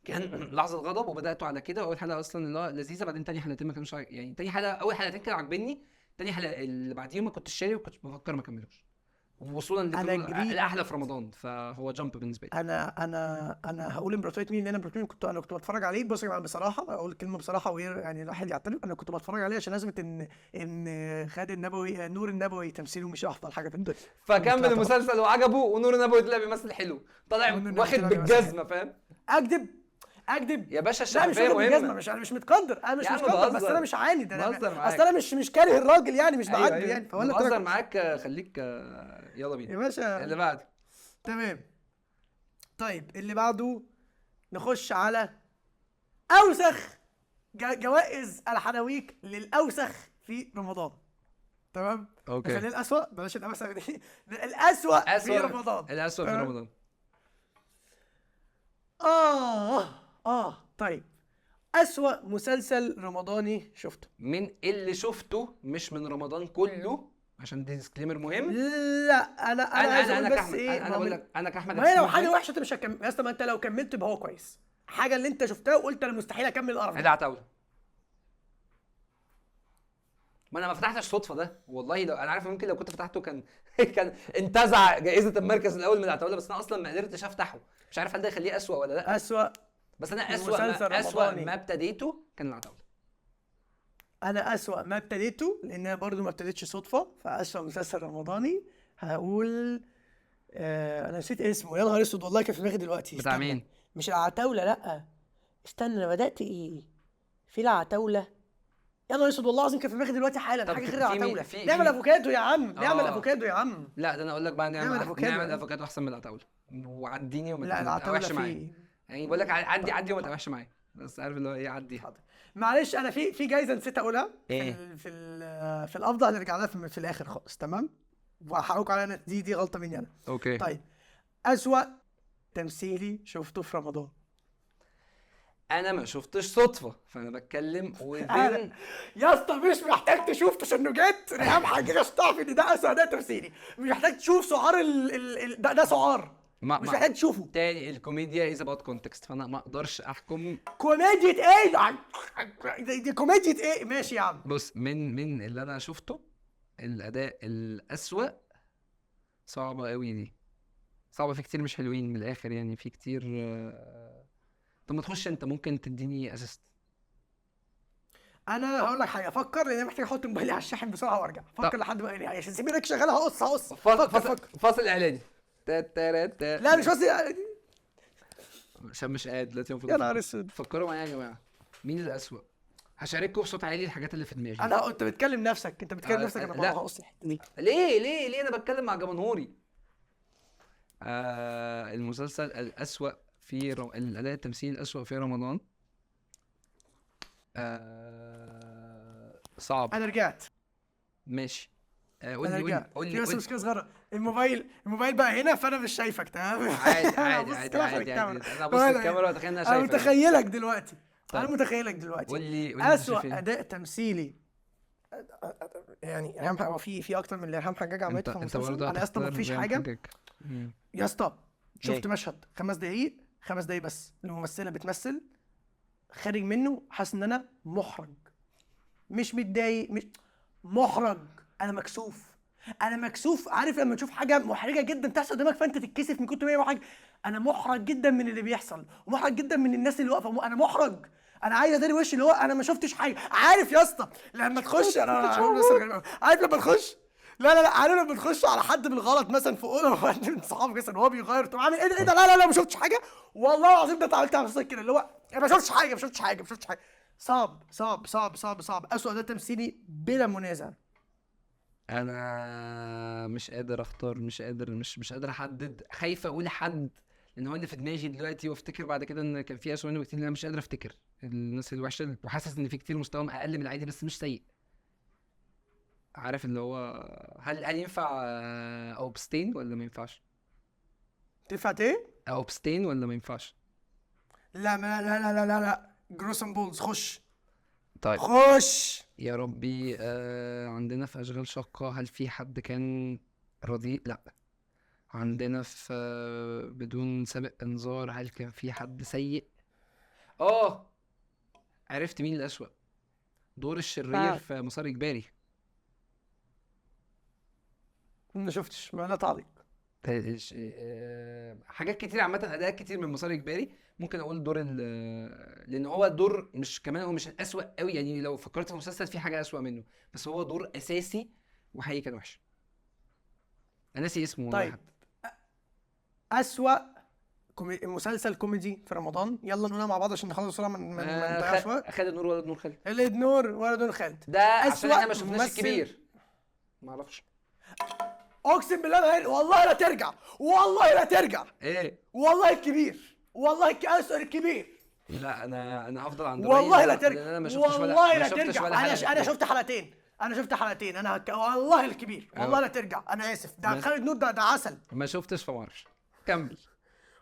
كان لحظة غضب، وبداته على كده. واول حلقة اصلا اللي هو لذيذة، بعدين تاني حلقتين ما كانوش يعني، تاني حلقة اول حلقتين كانوا عاجبني، تاني حلقة اللي بعديهم ما كنتش شاري وكنت بفكر ما اكملوش، وصولا الاحلى في رمضان، فهو jump بالنسبة لي. انا هقول امبراطورية مين، لان امبراطورية مين كنت بتفرج عليه. بص يا جماعة بصراحة، اقول كلمة بصراحة وغير يعني الواحد يعترف، انا كنت بتفرج عليه عشان لازمه ان خالد النبوي، نور النبوي تمثيله مش افضل حاجة في الدنيا، فكمل المسلسل وعجبه، ونور النبوي طلع بيمثل حلو، طلع واخد بالجزمه، فاهم؟ اكدب يا باشا، الشفافية مهمة. مش انا مش متقدر، انا مش متقدر، بس انا مش عاند، انا اصل انا مش كاره الراجل يعني، مش بعاتبه. أيوة. يعني فولا بهزر معاك، خليك يلا بينا يا باشا اللي بعده. تمام. طيب اللي بعده نخش على اوسخ جوائز الحناويك للاوسخ في رمضان. تمام، okay، خلينا الاسوأ، بلاش الاوسخ دي، الاسوأ في رمضان. الاسوأ في رمضان. طيب أسوأ مسلسل رمضاني شفته من اللي شفته، مش من رمضان كله عشان دي disclaimer مهم. لا انا عايز اقول بس ايه، انا بقول لك انا كاحمد، ما هي لو حاجة وحشة انت مش هتكمل يا اسطى. ما انت لو كملت يبقى هو كويس. حاجة اللي انت شفتها وقلت انا مستحيل اكمل القرف ده. العتاوله، ما انا ما فتحتش صدفة ده والله، لو انا عارف ممكن لو كنت فتحته كان كان انتزع جائزة المركز الاول من العتاوله، بس انا اصلا ما قدرتش افتحه، مش عارف هل ده يخليه اسوأ ولا لا. اسوأ، بس انا اسوأ ما ابتديته كان العتاوله. انا اسوأ ما ابتديته لان انا برضو ما ابتديتش صدفة، فاسوأ مسلسل رمضاني هقول انا نسيت اسمه، يا نهار اسود والله كان في دماغي دلوقتي. بتاع مين؟ مش العتاوله، لا استنى انا بدات ايه في العتاوله، يا نهار اسود والله العظيم كان في دماغي دلوقتي حالا حاجة غير العتاوله. نعمل افوكادو يا عم، نعمل افوكادو يا عم. لا ده انا اقول لك بقى نعمل افوكادو احسن من العتاوله، وعديني وما تتقوحش معايا يعني، بقول لك عدي عدي وما تقوحش معايا، بس عارف اللي هو ايه، عدي. حاضر معلش، انا في جايزة نسيت اقولها إيه؟ في الافضل هنرجع لها في الاخر خالص، تمام؟ وهحاول على دي غلطه مني انا. okay. طيب اسوأ تمثيلي شفته في رمضان. انا ما شفتش صدفة، فانا بتكلم within يا اسطى مش محتاج تشوف تشنجات ريهام حاجة عشان تعرف ان ده اسوأ ده تمثيلي، مش محتاج تشوف سعار ده سعار، مش محتاج تشوفه. تاني الكوميديا is about context، فانا ما اقدرش احكم. كوميديا ايه دي؟ كوميديا ايه؟ ماشي يا عم. بص، من اللي انا شفته الاداء الاسوأ صعبة قوي دي، صعبة، في كتير مش حلوين من الاخر يعني، في كتير. طب ما تخش انت، ممكن تديني assist. انا هقول لك حاجة، فكر، لان انا محتاج احط موبايلي على الشاحن بسرعة وارجع. فكر لحد ما يعني عشان سيبك شغالة. هقص. فكر فكر. فاصل اعلاني. تا تا تا. لا مش فاصل اعلاني عشان مش قاعد دلوقتي، المفروض يا نهار اسود. فكروا معايا يا جماعة مين الأسوأ. هشارككم بصوت عالي الحاجات اللي في دماغي. انا انت بتكلم نفسك، انت بتكلم نفسك. انا لا. هقص الحتة دي. ليه ليه ليه؟ انا بتكلم مع جمهوري. المسلسل الأسوأ في الأداء التمثيلي الأسوأ في رمضان. صعب. انا رجعت. ماشي. قول انا لي رجعت. قول في لي بس قول لي. مشكلة صغيرة، الموبايل بقى هنا، فانا مش شايفك تمام. عادي أنا عادي هبص عادي كده عشان عادي الكاميرا. عادي. انا هبص ولا الكاميرا واتخيل ان انا انا شايفك. متخيلك دلوقتي، انا طيب. متخيلك دلوقتي. قول لي قول لي انت شايف اسوأ ايه. اداء تمثيلي يعني ريهام، هو في اكتر من اللي ريهام حجاج انت عملته في انت المسلسل. برضه انا يا اسطى هتختار مفيش ريهام حاجة حجاج. يا اسطى. شفت ايه؟ مشهد 5 دقايق، 5 دقايق بس، الممثلة بتمثل، خارج منه حاسس ان انا محرج، مش متضايق، مش محرج، انا مكسوف، انا مكسوف. عارف لما تشوف حاجة محرجه جدا تحصل قدامك فانت تتكسف من كتر ما هي محرجه؟ انا محرج جدا من اللي بيحصل، ومحرج جدا من الناس اللي واقفة. انا محرج، انا عايز اداري وشي، اللي هو انا ما شفتش حاجة. عارف يا اسطى لما تخش، انا عارف لما تخش، لا لا لا، عارف لما تخش على حد بالغلط مثلا في اوضة حد من صحابك مثلا وهو بيغير، تقوم عامل ايه ده ايه ده، لا لا لا ما شفتش حاجة والله العظيم، ده اتعاملت مع نفسك كده، اللي هو انا ما شفتش حاجة، ما شفتش حاجة، ما شفتش حاجة. صعب صعب صعب صعب صعب. اسوأ اداء تمثيلي بلا منازع. انا مش قادر اختار، مش قادر، مش قادر احدد. خايف اقول حد لان هو اللي في دماغي دلوقتي، وافتكر بعد كده ان كان في اسوء منه بكتير. انا مش قادر افتكر الناس الوحشة، وحاسس ان في كتير مستواهم اقل من العادي بس مش سيء. عارف اللي هو هل ينفع abstain ولا ما ينفعش؟ تنفع ايه؟ abstain ولا ما ينفعش؟ لا لا لا لا لا لا، جروسن بولز، خش. طيب خش يا ربي. عندنا في أشغال شقة هل في حد كان رديء؟ لا. عندنا في بدون سابق إنذار هل كان في حد سيء؟ عرفت مين الأسوأ، دور الشرير في مسار إجباري. ما شفتش، ما لا تعليق. حاجات كتير عامة، أداءات كتير من مسار إجباري. ممكن أقول دور لأن هو دور مش كمان، هو مش الأسوأ قوي يعني، لو فكرت في المسلسل في حاجة أسوأ منه، بس هو دور أساسي وحقيقي كان وحش. أنا ناسي اسمه والله. طيب حتى أسوأ مسلسل كوميدي في رمضان، يلا نقولها مع بعض عشان نخلص بسرعة، ما نضيعش وقت. خالد نور ولد نور خالد. خالد نور ولد نور خالد ده عشان احنا ما شفناش الكبير، ما اعرفش. اقسم بالله والله لا ترجع، والله لا ترجع. ايه والله الكبير، والله اسأل الكبير. لا انا هفضل عند والله لا ترجع، انا ما شفتش ولا، والله لا ترجع. انا شفت حلقتين، انا شفت حلقتين، انا والله الكبير، والله لا ترجع. انا اسف، ده خالد نور ده عسل. ما شفتش فما اعرفش. كمل.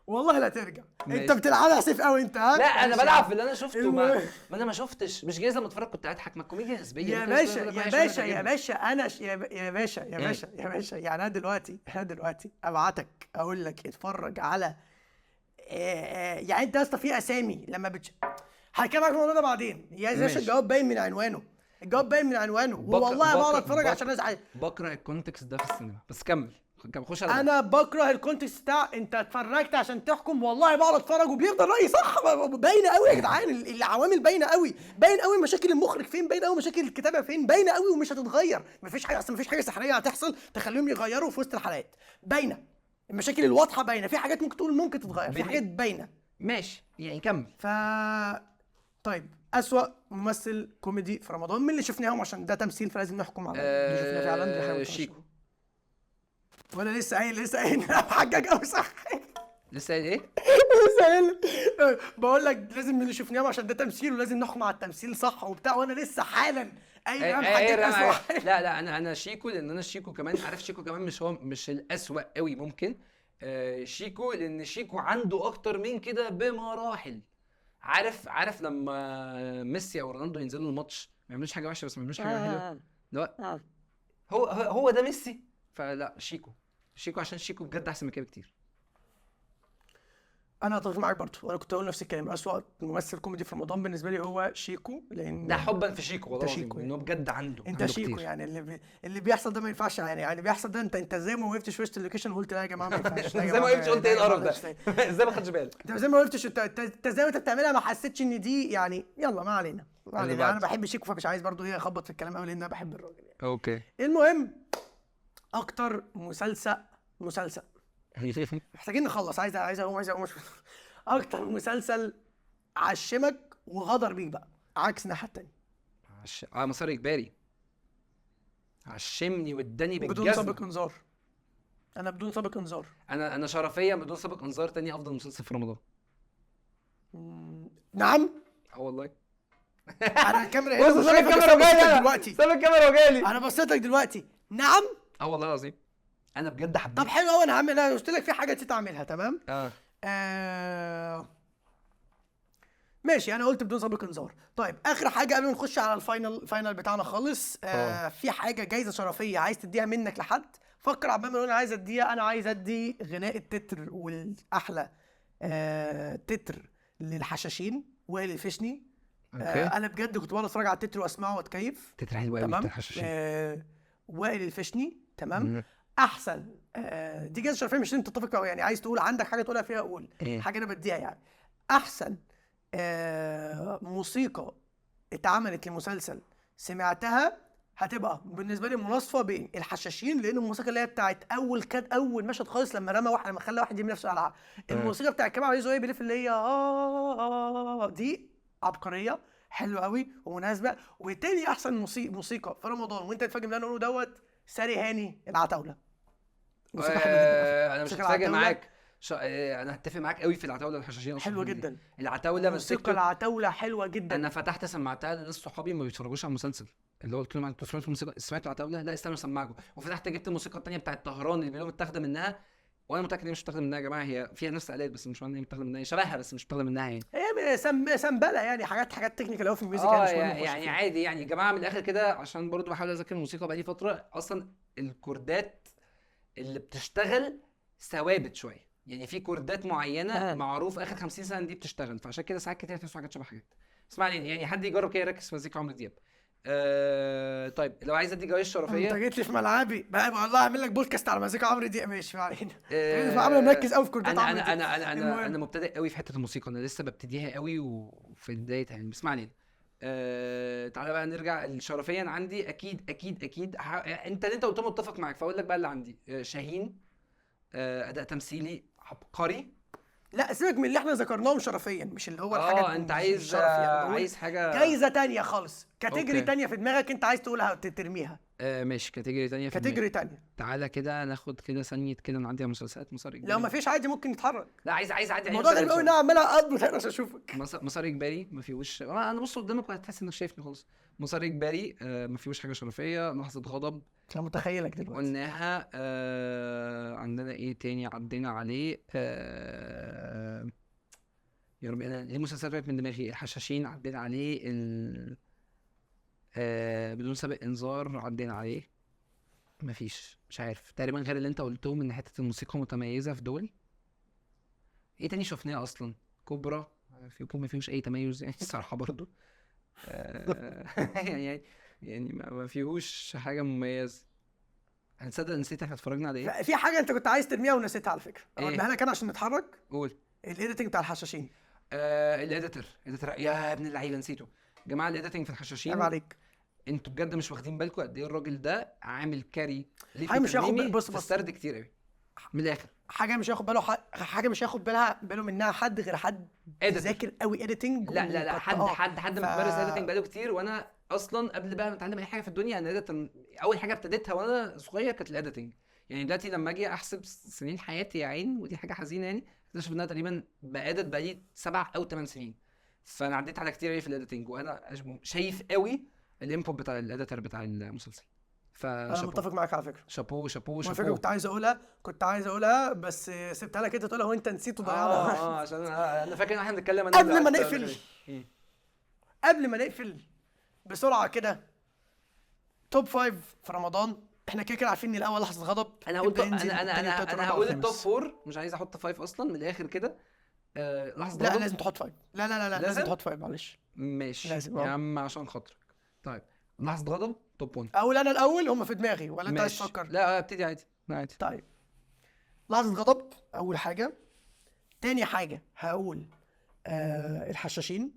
والله لا ترجع. انت بتلعبها safe قوي انت. ها لا انا بلعب في اللي انا شفته، ما انا ما شفتش، مش جايز لما اتفرج كنت اضحك. ما الكوميديا نسبيه يا باشا يا باشا يا باشا. انا يا باشا يا باشا يا باشا، يعني انا دلوقتي ابعتك اقول لك اتفرج على يعني انت يا اسطى في اسامي لما هتكلم معاك في الموضوع ده بعدين يا باشا. الجواب باين من عنوانه، الجواب باين من عنوانه. والله بقعد اتفرج عشان ازعل. بكره ال context ده في السينما، بس كمل. خش على انا بكره ال context بتاع انت اتفرجت عشان تحكم. والله بقعد اتفرج وبيفضل رايي صح، باينة قوي يا جدعان، العوامل باينة قوي، باين قوي مشاكل المخرج فين، باين قوي مشاكل الكتابة فين، باينة قوي ومش هتتغير. مفيش حاجة اصلا، مفيش حاجة سحريه هتحصل تخليهم يغيروا في وسط الحلقات. باينة المشاكل الواضحة، باينة في حاجات ممكن تقول ممكن تتغير، في حاجات باينة. ماشي يعني كمل. طيب اسوأ ممثل كوميدي في رمضان من اللي شفناهم، عشان ده تمثيل فلازم نحكم على اللي شفناه فعلا. دي حاجة شيكو. ولا لسه قايل، لسه قايل حجاج قوي صح؟ لسه قايل ايه؟ لسه قايل، بقول لك لازم من اللي شفناهم عشان ده تمثيل ولازم نحكم على التمثيل صح وبتاع، وانا لسه حالا قايل حجاج اسوأ. لا لا انا شيكو، لان انا شيكو كمان عارف، شيكو كمان مش هو مش الاسوأ قوي ممكن. شيكو لان شيكو عنده اكتر من كده بمراحل. عارف لما ميسي او رونالدو ينزلوا الماتش ما يعملوش حاجة وحشة بس ما يعملوش حاجة حلوة. لا هو ده ميسي. فلا شيكو عشان شيكو بجد احسن من كده بكتير. انا اتفق معاك برضه، وانا كنت اقول نفس الكلام. اسوأ ممثل كوميدي في رمضان بالنسبة لي هو شيكو، لان ده حبا في شيكو والله انت العظيم، شيكو انه بجد عنده انت شيكو كتير. يعني اللي بيحصل ده ما ينفعش، يعني اللي بيحصل ده انت ازاي ما وقفتش وسط ال location وقلت لا يا جماعة ما ينفعش، ازاي ما وقفتش قلت ايه القرف ده، ازاي ما خدتش بالك، انت ازاي ما وقفتش، انت ازاي انت بتعملها ما حسيتش ان دي يعني. يلا ما علينا ما علينا، انا بحب شيكو فمش عايز برضه ايه اخبط في الكلام قوي لان انا بحب الراجل يعني. okay المهم اكتر مسلسل محتاجين نخلص، عايز اقوم. اكتر مسلسل عشمك وغدر بيك بقى عكس الناحية التانية. مسار اجباري عشمني واداني بالجزمه بدون سابق انذار. انا بدون سابق انذار، انا شرفيا بدون سابق انذار تاني افضل مسلسل في رمضان. نعم والله. انا الكاميرا هنا، بص الكاميرا وجالي دلوقتي، ساب الكاميرا وجالي، انا بصيت لك دلوقتي. نعم والله العظيم انا بجد حبيت. طب حلو قوي، انا هعمل، انا قلت لك في حاجة نسيت اعملها. تمام ماشي، انا قلت بدون سابق انذار. طيب اخر حاجة قبل ما نخش على ال final بتاعنا خالص، في حاجة جايزة شرفيه عايز تديها منك لحد؟ فكر عبال ما اقول انا عايز اديها. انا عايز ادي غناء التتر والاحلى تتر للحشاشين وائل الفشني. انا بجد كنت بقعد اتفرج على التتر واسمعه واتكيف. تتر حلو قوي بتاع الحشاشين، وائل الفشني. تمام. احسن دي جايزة شرفيه مش لازم تتفق قوي يعني، عايز تقول عندك حاجة تقولها فيها قول. حاجة انا بديها يعني احسن موسيقى اتعملت لمسلسل سمعتها هتبقى بالنسبة لي مناصفه بين الحشاشين، لان الموسيقى اللي هي بتاعت اول مشهد خالص لما رمى واحد، لما خلى واحد يرمي نفسه على الموسيقى بتاعت كمال عزيز وهي بيلف اللي هي دي عبقرية حلوة قوي ومناسبة. وتاني احسن موسيقى في رمضان وانت تتفاجئ من اللي انا اقوله دوت، ساري هاني العتاوله. موسيقى حلوة جدا. انا مش هتفاجئ معاك، انا هتفق معاك قوي في العتاوله والحشاشين، حلوة جدا العتاوله، موسيقى العتاوله حلوة جدا. انا فتحت سمعتها لناس صحابي ما بيتفرجوش على المسلسل، اللي هو قلت لهم انتوا سمعتوا الموسيقى، سمعتوا العتاوله؟ لا استنوا اسمعكم. وفتحت جبت الموسيقى الثانية بتاعت طهران اللي بيقولوا متاخده منها، وانا متاكد ان هي مش متاخده منها يا جماعة، هي فيها نفس الالات بس مش معنى ان هي متاخده منها، شبهها بس مش متاخده منها يعني. هي سمبله يعني، حاجات technical قوي في ال music يعني، مش مهم يعني عادي يعني يا جماعة. من الاخر كده عشان برضو بحاول اذاكر الموسيقى بقالي فترة، اصلا الكوردات اللي بتشتغل ثوابت شوية يعني، في كوردات معينة معروف اخر 50 سنة دي بتشتغل، فعشان كده ساعات كتير تسمع حاجات شبه حاجات. اسمع لي يعني، حد يجرب كده يركز في مزيكا عمرو دياب. طيب لو عايز ادي جوائز شرفيه، انت جيت لي في ملعبي بقى والله، اعمل لك بودكاست على مزيكا عمرو دياب. ماشي ما علينا، عامل مركز قوي في كوردات عمرو دياب. انا انا انا انا مبتدئ قوي في حتة الموسيقى، انا لسه ببتديها قوي وفي بدايتها يعني، بس ما علينا. تعالى بقى نرجع الشرفيا. عندي اكيد اكيد اكيد انت اللي انت قلته متفق معاك، فاقول لك بقى اللي عندي. شاهين، اداء تمثيلي عبقري. لا سيبك من اللي احنا ذكرناهم شرفيا، مش اللي هو الحاجة انت عايز يعني عايز حاجة جايزة تانية خالص، category تانية في دماغك انت عايز تقولها ترميها. ماشي، category تانية في category تانية. تعالى كده ناخد كده ثانية كده نعدي على مسلسلات مسار اجباري. لو ما فيش عادي ممكن نتحرك. لا عايز اعدي الموضوع غريب قوي ان انا عمال اقضي عشان اشوفك. مسار اجباري ما فيهوش، انا بص قدامك وهتحس انك شايفني خالص. مسار اجباري ما فيهوش حاجة شرفيه. لحظة غضب انا متخيلك دلوقتي قلناها. عندنا ايه تاني عدينا عليه؟ يا رب انا ليه مسلسلات وقعت من دماغي. الحشاشين عدينا عليه، بدون سابق انذار عدينا عليه. مفيش، مش عارف تقريبا غير اللي انت قلتهم ان حتة الموسيقى متميزة في دول. ايه تاني شفناه اصلا؟ كوبرا في ما فيهوش اي تميز يعني الصراحة برضو. يعني ما فيهوش حاجة مميزة. هنصدق نسيت احنا اتفرجنا على ايه؟ في حاجة انت كنت عايز ترميها ونسيتها على فكرة، اقولها لك انا عشان نتحرك. قول. ال editing بتاع الحشاشين. ال editor يا ابن اللعيبة نسيته يا جماعة. ال editing في الحشاشين، عيب عليك، انتوا بجد مش واخدين بالكم قد ايه الراجل ده عامل carry. حاجة مش هياخد بص السرد كتير قوي من الاخر. حاجة مش هياخد باله، حاجة مش هياخد باله منها حد غير حد ذاكر قوي editing. لا لا لا، حد متمرس editing بقاله كتير. وانا اصلا قبل بقى ما اتعلم اي حاجة في الدنيا، انا اول حاجة ابتديتها وانا صغير كانت ال editing. يعني دلوقتي لما اجي احسب سنين حياتي يا عين، ودي حاجة حزينة يعني، اكتشف ان انا تقريبا ب edit بقالي 7 أو 8 سنين، فانا عديت على كتير قوي في ال editing، وانا شايف قوي ال input بتاع ال editor بتاع المسلسل. انا متفق معاك على فكرة. شابوه شابوه شابوه. فكرة كنت عايز اقولها بس سبتها لك انت تقولها وانت نسيت وضيعتها. عشان انا فاكر ان احنا بنتكلم قبل ما نقفل بسرعة كده، top 5 في رمضان. احنا كده كده عارفين ان الاول لحظة غضب. انا قلت انا انا انا هقول ال top 4، مش عايز احط 5 اصلا من الاخر كده. لحظة لا غضب. لازم تحط five. لا لا لا لا، لازم لازم؟ تحط five، معلش. ماشي لازم، يا عم عشان خاطرك. طيب لحظة غضب top 1. اقول انا الاول، هم في دماغي ولا انت عايز ماشي. تفكر؟ لا ابتدي عادي. لا عادي. طيب لحظة غضب اول حاجة. تاني حاجة هقول الحشاشين.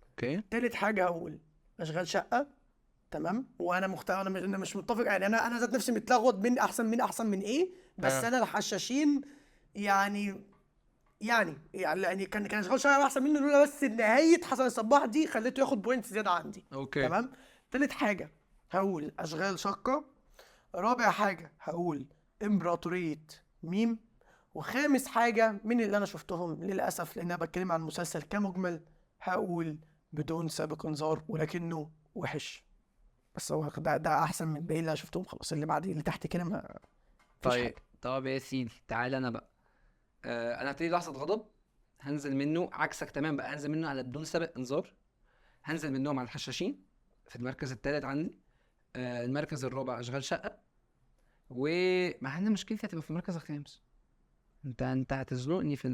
okay. تالت حاجة هقول اشغال شقه. تمام. وانا انا مش متفق يعني، انا ذات نفسي متلخبط بين احسن من احسن من ايه، بس انا الحشاشين يعني يعني يعني كان اشغال شقه احسن منه، لولا بس نهاية حسن الصباح دي خليته ياخد point زيادة عندي. okay تمام. تالت حاجة هقول اشغال شقه. رابع حاجة هقول امبراطورية ميم. وخامس حاجة من اللي انا شفتهم للاسف، لان انا بتكلم عن مسلسل كمجمل، هقول بدون سابق انذار ولكنه وحش، بس هو ده احسن من الباقي اللي انا شفتهم. خلاص اللي بعد اللي تحت كده ما فيش طيب حاجة. طب يا سيدي تعالى انا بقى. انا هبتدي لحظة غضب، هنزل منه عكسك تمام بقى، هنزل منه على بدون سابق انذار، هنزل منهم على الحشاشين في المركز الثالث عندي. المركز الرابع اشغال شقه، ومع ان مشكلتي هتبقى في المركز الخامس. انت هتزنقني في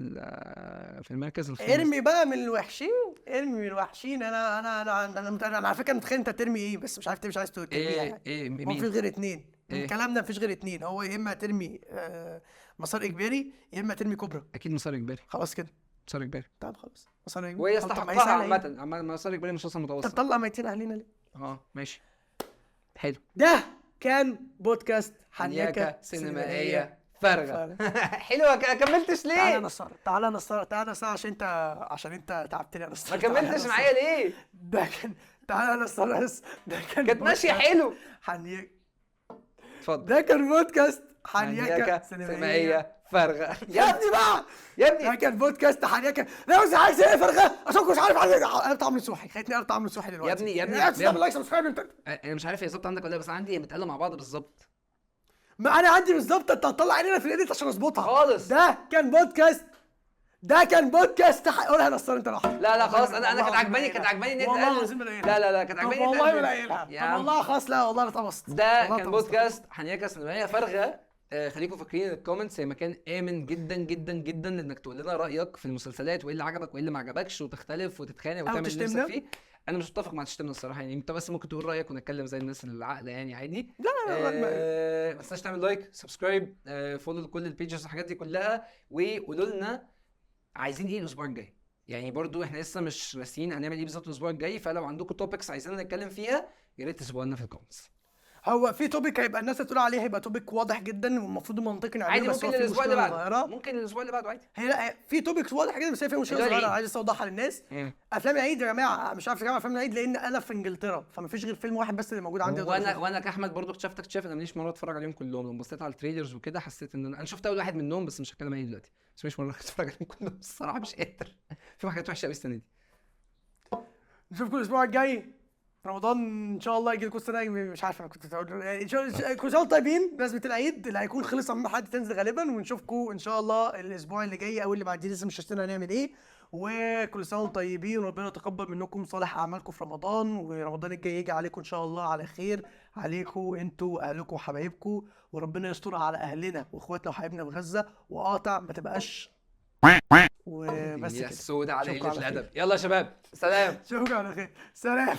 المركز الخامس. ارمي بقى من الوحشين، ارمي من الوحشين. انا انا انا انا, أنا على فكرة متخيل انت ترمي ايه، بس مش عارف مش عايز ترميها يعني. ايه هو مين؟ مفيش غير اتنين من إيه؟ كلامنا، مفيش غير اتنين. هو يا اما ترمي مسار اجباري، يا اما ترمي كوبرا. اكيد مسار اجباري. خلاص كده مسار اجباري. طب خلاص مسار اجباري. وهي طب ما هي يستحقها سهلة ايه. عامة. مسار اجباري مسلسل انت متوسط. تطلع ميتين اهلنا ليه؟ ماشي حلو. ده كان بودكاست حنيكه حنيكه سينمائية فارغة. فارغة. حلوة. كملتش ليه؟ تعالى نصر، تعالى نصر، تعالى نصر، عشان انت تعبتني يا نصر. ما كملتش معايا ليه؟ ده كان تعالى نصر، بس ده كان كانت ماشية حلو. حنيكه. اتفضل. ده كان بودكاست حنيكه حنيكه سينمائية سينمائية فارغة. يا ابني بقى يا ابني ده كان بودكاست حنيكه. لا بس عايز ايه فارغة؟ عشان مش عارف انا بتاع عمرو سوحي، خليتني انا بتاع عمرو سوحي دلوقتي. يا ابني، يا ابني، يا ابني like subscribe. انا مش عارف هي ظبط عندك ولا لا، بس عندي هي متقاله مع بعض بالظبط. ما انا عندي بالظبط. انت هتطلع عينينا في ال edit عشان اظبطها خالص. ده كان بودكاست، ده كان بودكاست. قولها يا نصار انت لوحدك. لا لا خلاص، انا كانت عجباني، والله كانت عجباني ان انت والله قال- العظيم ما لاقيها. لا لا لا كانت طب عجباني إن أنت والله ما قال- لاقيها. يا طب عم. والله خلاص، لا والله انا اتقمصت. ده والله كان اتقمصت. بودكاست حنيكه سينمائية فارغة. خليكم فاكرين ال comments هي مكان امن جدا جدا جدا انك تقول لنا رايك في المسلسلات وايه اللي عجبك وايه اللي ما عجبكش، وتختلف وتتخانق وتعمل اللي نفسك تشتمنا. فيه. انا مش متفق مع تشتمنا الصراحة يعني، انت بس ممكن تقول رايك ونتكلم زي الناس العاقلة يعني عادي. لا لا لا، لا ما تنساش تعمل like subscribe، follow لكل ال pages والحاجات دي كلها، وقولوا لنا عايزين ايه الاسبوع الجاي. يعني برضو احنا لسه مش راسيين هنعمل ايه بالظبط الاسبوع الجاي، فلو عندكم topics عايزين نتكلم فيها يا ريت تسيبوها لنا في ال comments. هو في topic هيبقى الناس هتقول عليه، هيبقى topic واضح جدا والمفروض منطقي نعمله، عادي بس ممكن هو في الاسبوع اللي مشكلة بعده، صغيرة. ممكن الاسبوع اللي بعده عادي. هي لا في topics واضح جدا، بس هي فيها مشكلة اللي هو صغيرة العيد. عايز اوضحها للناس. افلام العيد يا جماعة، مش عارف يا جماعة افلام العيد لان انا في انجلترا، فما فيش غير فيلم واحد بس اللي موجود عندي. وانا كاحمد برضو اكتشفت انا ماليش مرة اتفرج عليهم كلهم. لما بصيت على ال trailers وكده حسيت ان انا شفت اول واحد منهم بس مش هتكلم عليه دلوقتي، بس مش مرة اتفرج عليهم كلهم الصراحة، مش قادر. في حاجات وحشة قوي السنة دي. نشوفكم الاسبوع الجاي. رمضان ان شاء الله يجي لكم السنة، مش عارف انا كنت هقول يعني ان شاء الله كل سنة وانتم طيبين. بمناسبة العيد اللي هيكون خلص اما حد تنزل غالبا، ونشوفكم ان شاء الله الاسبوع اللي جاي او اللي بعديه، لسه مش عارفين هنعمل ايه. وكل سنة وانتم طيبين، وربنا يتقبل منكم صالح اعمالكم في رمضان، ورمضان الجاي يجي عليكم ان شاء الله على خير، عليكم انتوا واهلكم وحبايبكم، وربنا يسترها على اهلنا واخواتنا وحبايبنا في غزة. وقاطع ما تبقاش وبس يا كده. السودة على أشوفكم قلة على خير. الادب. يلا يا شباب، سلام. اشوفكم على خير، سلام.